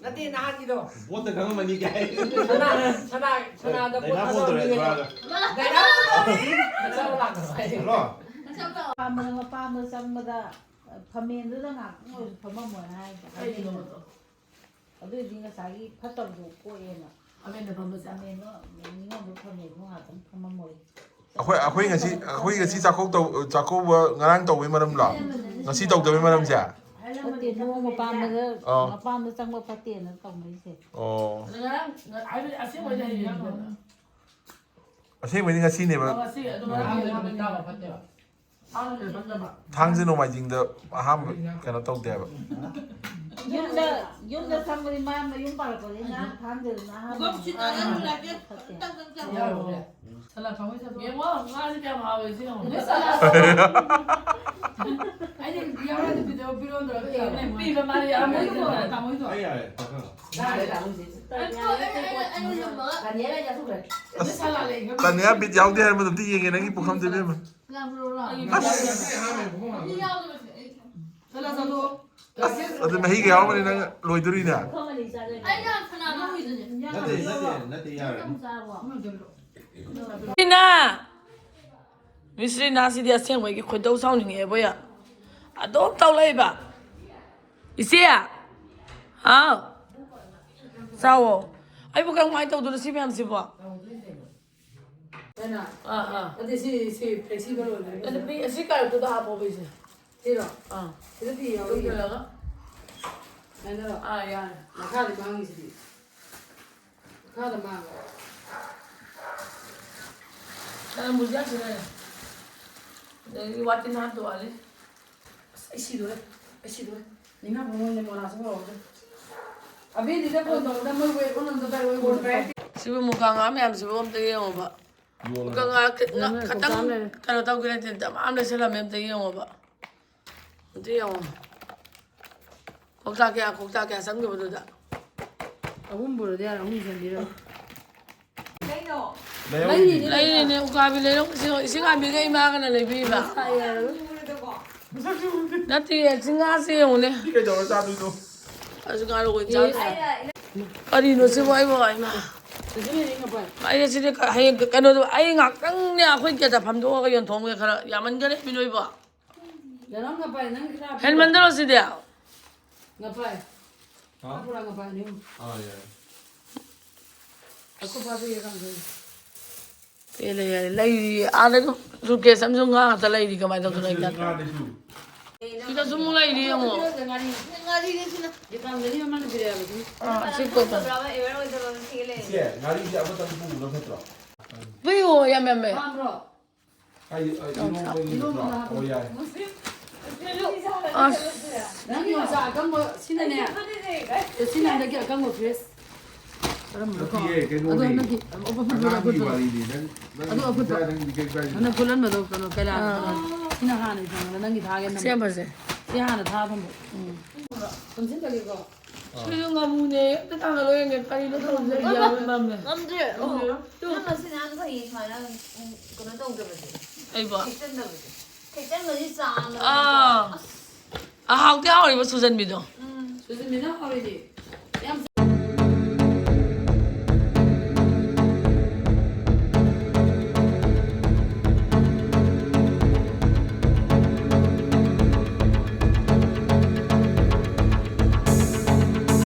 ꯅꯠꯇꯦ, ꯅꯍꯥꯟꯒꯤꯗꯣ꯫ ꯕꯣꯠꯇ ꯈꯪꯉꯝꯃꯅꯤ ꯀꯥꯏ꯫ ꯁꯅꯥ, ꯁꯅꯥ, ꯁꯅꯥꯗ ꯗꯥꯏꯅꯥ ꯄꯣꯠ ꯊꯥꯗꯕ ꯐꯣꯟ ꯇꯧꯔꯛꯑꯦ ꯃꯤꯒꯩꯗꯣ꯫ ꯃꯥꯒ꯫ ꯗꯥꯏꯅꯥ ꯐꯣꯟ ꯇꯧꯔꯛꯑꯦ꯫ ꯅꯛꯁꯜꯂꯣ ꯂꯥꯛꯀꯅꯣ ꯍꯥꯏ꯫ ꯍꯜꯂꯣ꯫ ꯃꯄꯥꯝꯗ, ꯃꯄꯥꯝꯗ ꯆꯪꯕꯗ ꯐꯝꯃꯦꯟꯗꯨꯗ ꯉꯥꯛꯇꯪ ꯑꯣꯏꯔꯁꯨ ꯐꯝꯃꯝꯃꯣꯅ ꯍꯥꯏꯗꯣ꯫ ꯀꯩꯒꯤꯅꯣ ꯑꯗꯣ? ꯑꯗꯨꯏꯗꯤ ꯉꯁꯥꯏꯒꯤ ꯐꯠꯇꯕꯗꯣ ꯀꯣꯛꯑꯦꯅ꯫ ꯑꯃꯦꯟꯗ ꯐꯝꯕꯁꯦ꯫ ꯑꯃꯦꯟꯗꯣ ꯃꯤꯉꯣꯟꯗ ꯐꯝꯃꯦꯕꯨ ꯉꯥꯛꯇꯪ ꯐꯝꯃꯝꯃꯣꯏ꯫ ꯑꯩꯈꯣꯏ ꯑꯩꯈꯣꯏ ꯉꯁꯤ ꯑꯩꯈꯣꯏ ꯉꯁꯤ ꯆꯥꯛꯀꯧ ꯇꯧ ꯆꯥꯛꯀꯧꯕ ꯉꯔꯥꯡ ꯇꯧꯕꯩ ꯃꯔꯝꯂꯣ? ꯉꯁꯤ ꯇꯧꯗꯕꯩ ꯃꯔꯝꯁꯦ? ꯐꯠꯇꯦ, ꯅꯣꯡ ꯃꯄꯥꯝꯗ ꯑꯥ꯫ ꯃꯄꯥꯝꯗ ꯆꯪꯕ ꯐꯠꯇꯦꯅ ꯇꯧꯅꯩꯁꯦ꯫ ꯑꯣ꯫ ꯑꯗꯣ ꯉꯔꯥꯡ ꯍꯥꯏꯕꯗꯤ ꯑꯁꯦꯡꯕꯩꯗꯤ ꯍꯌꯦꯡ ꯑꯁꯦꯡꯕꯩꯗꯤ ꯉꯁꯤꯅꯦꯕ꯫ ꯉꯁꯤ ꯑꯗꯨ ꯉꯔꯥꯡ ꯅꯨꯃꯤꯠ ꯇꯥꯕ ꯐꯠꯇꯦꯕ꯫ ꯊꯥꯡꯖ ꯅꯨꯃꯤꯠ ꯐꯠꯇꯕ꯫ ꯊꯥꯡꯖ ꯅꯣꯡꯃꯥꯏꯖꯤꯡꯗ ꯑꯍꯥꯟꯕ ꯀꯩꯅꯣ ꯇꯧꯗꯦꯕ꯫ ꯌꯨꯝꯗ ꯌꯨꯝꯗ ꯆꯪꯕꯗꯤ ꯃꯥ ꯃꯌꯨꯝ ꯄꯥꯜꯂꯛꯄꯗꯤ ꯉꯥ ꯊꯥꯡꯖꯗꯨꯅ ꯑꯍꯥꯟꯕ ꯐꯠꯇꯦ꯫ ꯌꯥꯎꯔꯨꯔꯦ꯫ ꯁꯂꯥ ꯊꯥꯎꯃꯩ ꯆꯠꯄ꯫ ꯌꯦꯡꯉꯣ ꯉꯥꯁꯦ ꯀꯌꯥꯝ ꯍꯥꯎꯋꯦ ꯁꯤ ꯌꯦꯡꯉꯣ꯫ ꯑꯩꯗꯤ ꯌꯥꯎꯔꯗꯤ ꯄꯤꯔꯛꯑꯣ, ꯄꯤꯔꯛꯑꯣ ꯇꯧꯔꯒ ꯄꯤꯕ ꯃꯥꯜꯂꯦ ꯌꯥꯎꯔꯝꯃꯗꯤ ꯇꯥꯃꯣꯗꯣ꯫ ꯑꯩ ꯌꯥꯔꯦ ꯄꯥꯈꯪ꯫ ꯌꯥꯔꯦ ꯇꯥꯃꯣꯗꯤ꯫ ꯇꯥꯅꯤꯌꯥ ꯂꯩ ꯆꯥꯊꯣꯛꯈ꯭ꯔꯦ꯫ ꯑꯗꯨ ꯁꯂꯥ ꯂꯩ꯫ ꯇꯅꯤꯌꯥ ꯕꯤꯠ ꯌꯥꯎꯗꯦ ꯍꯥꯏꯕꯗꯣ ꯑꯝꯇ ꯌꯦꯡꯒꯦ ꯅꯪꯒꯤ ꯄꯨꯈꯝꯁꯦ ꯏꯕꯦꯝꯃ꯫ ꯁꯂꯥ ꯆꯥꯊꯣꯛꯑꯣ꯫ ꯑꯗꯨ ꯃꯍꯤꯒ ꯌꯥꯎꯔꯝꯃꯅꯤ ꯅꯪ ꯂꯣꯏꯗꯣꯔꯤꯅꯦ꯫ ꯅꯠꯇꯦ ꯅꯠꯇꯦ ꯅꯠꯇꯦ ꯌꯥꯔꯦ꯫ ꯃꯤꯁ꯭ꯔꯤꯅ ꯃꯤꯁ꯭ꯔꯤꯅ ꯁꯤꯗꯤ ꯑꯁꯦꯡꯕꯒꯤ ꯈꯣꯏꯗꯧ ꯁꯥꯎꯅꯤꯡꯉꯦꯕꯣ ꯌꯥ꯫ ꯑꯗꯨꯝ ꯇꯧ ꯂꯩꯕ꯫ ꯏꯆꯦ꯫ ꯍꯥꯎ꯫ ꯆꯥꯎꯋꯣ꯫ ꯑꯩꯕꯨ ꯀꯔꯝꯍꯥꯏꯅ ꯇꯧꯗꯣꯏꯅꯣ ꯁꯤ ꯃꯌꯥꯝꯁꯤꯕꯣ? ꯀꯩꯅꯣ? ꯑꯥ ꯑꯥ꯫ ꯑꯗꯨꯗꯤ ꯁꯤ ꯁꯤ flexible ꯑꯣꯏꯕꯅꯤ꯫ ꯑꯗꯨ ꯐꯤ ꯑꯁꯤ ꯀꯥꯔꯛꯇꯨꯗ ꯍꯥꯞꯄꯣ ꯐꯤꯁꯦ꯫ ꯁꯤꯔꯣ? ꯑꯥ꯫ ꯁꯤꯗ ꯐꯤ ꯌꯥꯎꯔꯤ꯫ ꯂꯧꯁꯤꯜꯂꯒ꯫ ꯅꯪꯗꯣ ꯑꯥ ꯌꯥꯔꯦ꯫ ꯃꯈꯥꯗ ꯃꯥꯡꯉꯤꯁꯤꯗꯤ꯫ ꯃꯈꯥꯗ ꯃꯥꯡꯉꯦ꯫ ꯀꯔꯝꯕꯨꯁꯨ ꯌꯥꯝ ꯁꯤꯖꯤꯟꯅꯔꯦ꯫ ꯑꯗꯒꯤ ꯋꯥꯇꯤꯟ ꯍꯥꯞꯇꯣꯛꯑꯅꯤ꯫ ꯑꯁ ꯑꯩ ꯁꯤꯗꯣꯔꯦ꯫ ꯑꯩ ꯁꯤꯗꯣꯔꯦ꯫ ꯅꯤꯡꯉꯥ ꯃꯉꯣꯟꯗ ꯃꯣꯅꯥꯁꯨ ꯄꯨꯔꯛꯑꯣꯁꯦ꯫ ꯑꯕꯤꯗꯤꯗ phone ꯇꯧꯕꯗ ꯃꯣꯏ weight ꯑꯣꯟꯅꯕꯗ ꯇꯧꯔꯣꯏ꯫ Phone back꯫ ꯁꯤꯕꯨ ꯃꯨꯀꯥ ꯉꯥ ꯃꯌꯥꯝꯁꯤꯕꯨ ꯑꯝꯇ ꯌꯦꯡꯉꯣꯕ꯫ ꯃꯨꯀꯥ ꯉꯥ ꯈꯤ- ꯉꯥ ꯈꯇꯪ ꯀꯩꯅꯣ ꯇꯧꯒꯦ ꯅꯠꯇꯦ, ꯗꯃꯥ ꯑꯃ ꯂꯩꯁꯜꯂꯝꯃꯦ, ꯑꯝꯇ ꯌꯦꯡꯉꯣꯕ꯫ ꯑꯝꯇ ꯌꯦꯡꯉꯣ꯫ ꯀꯧꯇꯥ ꯀꯌꯥ ꯀꯧꯇꯥ ꯀꯌꯥ ꯆꯪꯈꯤꯕꯗꯨꯗ꯫ ꯑꯍꯨꯝ ꯄꯨꯔꯗꯤ ꯌꯥꯔꯦ, ꯑꯍꯨꯝ ꯆꯟꯕꯤꯔꯣ꯫ ꯂꯩꯔꯤꯅꯦ ꯎꯀꯥꯕꯤ ꯂꯩꯔꯧ ꯏꯁꯤꯡ ꯏꯁꯤꯡ ꯍꯥꯟꯕꯤꯒ ꯏꯃꯥꯒꯅ ꯂꯩꯕꯤꯕ꯫ ꯅꯠꯇꯦ ꯆꯤꯡꯉꯥꯁꯦ ꯌꯦꯡꯉꯨꯅꯦ꯫ ꯁꯤ ꯀꯩꯗꯧꯔ ꯆꯥꯗꯣꯏꯅꯣ? ꯑꯁ ꯉꯥꯔꯧ ꯑꯣꯏꯅ ꯆꯥꯗꯣꯏꯅꯦ꯫ ꯀꯔꯤꯅꯣ ꯁꯤꯕꯨ ꯑꯩꯕꯨ ꯏꯃꯥ꯫ ꯑꯩ ꯁꯤꯗꯤ ꯀ- ꯍꯌꯦꯡ ꯀꯩꯅꯣꯗꯣ ꯑꯩ ꯉꯥꯛꯇꯪꯅꯦ ꯑꯩꯈꯣꯏ ꯀꯦꯇ ꯐꯝꯗꯣꯛꯑꯒ ꯌꯣꯟꯊꯣꯛꯑꯝꯒꯦ ꯈꯔ ꯌꯥꯝꯃꯟꯈꯔꯦ ꯃꯤ ꯅꯣꯏꯕꯣ꯫ ꯌꯥꯔꯝ ꯉꯄꯥꯏ ꯅꯪ ꯈꯔ ꯍꯦꯟꯃꯟꯗ꯭ꯔꯣ ꯁꯤꯗꯤ? ꯉꯄꯥꯏ꯫ ꯄꯦꯜꯂꯦ, ꯌꯥꯔꯦ꯫ ꯂꯩꯔꯤ꯫ ꯑꯥꯗ ꯁꯨꯠꯀꯦꯁ ꯑꯃꯁꯨ ꯉꯥ ꯉꯥꯛꯇ ꯂꯩꯔꯤ꯫ ꯀꯃꯥꯏꯅ ꯇꯧꯗꯣꯏꯅꯣ ꯑꯩ ꯒ꯭ꯌꯥꯟ ꯇꯥꯗꯦ꯫ ꯁꯤꯗꯁꯨ ꯑꯃꯨꯛ ꯂꯩꯔꯤ ꯑꯃꯨꯛ꯫ ꯑꯥ, ꯁꯤ ꯀꯣꯠꯇ꯫ ꯏꯆꯦ, ꯉꯥꯔꯤꯁꯦ ꯑꯃꯇꯪ ꯄꯨꯕꯅ ꯐꯠꯇ꯭ꯔꯣ? ꯄꯨꯏꯌꯣ, ꯌꯥꯝ ꯌꯥꯝꯃꯦ꯫ ꯄꯥꯝꯕ꯭ꯔꯣ? ꯑꯩ, ꯑꯩ ꯏꯔꯣꯝꯕꯒꯤ ꯅꯠꯇ꯭ꯔꯣ? ꯏꯔꯣꯝꯕꯗ ꯍꯥꯞꯄꯣ꯫ ꯑꯣ, ꯌꯥꯏ꯫ ꯑꯁ꯫ ꯅꯪ ꯌꯣꯡꯆꯥꯛ ꯑꯀꯪꯕ ꯁꯤꯅꯅꯦ꯫ ꯁꯤꯅ ꯍꯟꯗꯛꯀꯤ ꯑꯀꯪꯕ ꯐ꯭ꯔꯦꯁ꯫ ꯀꯔꯝꯕꯅꯣ ꯀꯥꯎ-, ꯅꯠꯇꯤꯌꯦ, ꯀꯩꯅꯣꯅꯦ꯫ ꯑꯗꯣ ꯍꯟꯗꯛꯀꯤ ꯑꯐꯨꯠꯄꯗꯣ, ꯑꯉꯥꯡꯒꯤ ꯑꯐꯨꯠꯄꯗꯣ꯫ ꯋꯥꯔꯤꯅꯤ꯫ ꯅꯪ, ꯅꯪ ꯑꯗꯨ ꯑꯐꯨꯠꯄ꯫ ꯅꯪ ꯀꯩ ꯀꯥꯏꯗꯦ꯫ ꯅꯪꯅ ꯐꯨꯠꯍꯟꯕꯗꯣ ꯀꯩꯅꯣ ꯀꯩꯔꯥ ꯑꯥ꯫ ꯀꯩꯅꯣ꯫ ꯁꯤꯅ ꯍꯥꯟꯅ ꯏꯁꯥꯅ ꯅꯪꯒꯤ ꯊꯥꯒꯦ ꯅꯝꯕ꯫ ꯁꯤ ꯌꯥꯝ ꯐꯖꯩ꯫ ꯁꯤ ꯍꯥꯟꯅ ꯊꯥ ꯊꯝꯕ꯫ ꯎꯝ꯫ ꯄꯨꯟꯁꯤꯟꯗꯒꯤꯀꯣ꯫ ꯁꯤꯁꯨ ꯉꯥꯃꯨꯅꯦ꯫ ꯑꯝꯇ ꯊꯥꯡꯒꯠꯂꯣ ꯌꯦꯡꯒꯦ꯫ ꯀꯔꯤꯅꯣ ꯇꯧꯔꯤꯁꯦ? ꯌꯥꯝ ꯃꯝꯃꯦ꯫ ꯉꯝꯗ꯭ꯔꯦ꯫ ꯑꯣ꯫ ꯅꯪ ꯉꯁꯤ ꯅꯍꯥꯟ ꯐꯩꯌꯦ ꯁꯨꯃꯥꯏꯅ, ꯎꯝ, ꯀꯩꯅꯣ ꯇꯧꯗꯕꯁꯦ꯫ ꯑꯩꯕꯣ? ꯊꯦꯛꯆꯟꯗꯕꯁꯦ꯫ ꯊꯦꯛꯆꯟꯕꯁꯤ ꯆꯥꯡ ꯑꯃꯗꯀꯣ꯫ ꯑꯥ꯫ ꯑꯁ꯫ ꯑ, ꯍꯥꯎꯗꯤ ꯍꯥꯎꯔꯤꯕ ꯁꯨꯖꯟꯕꯤꯗꯣ꯫ ꯎꯝ꯫ ꯁꯨꯖꯟꯕꯤꯅ ꯍꯥꯎꯔꯤꯅꯦ꯫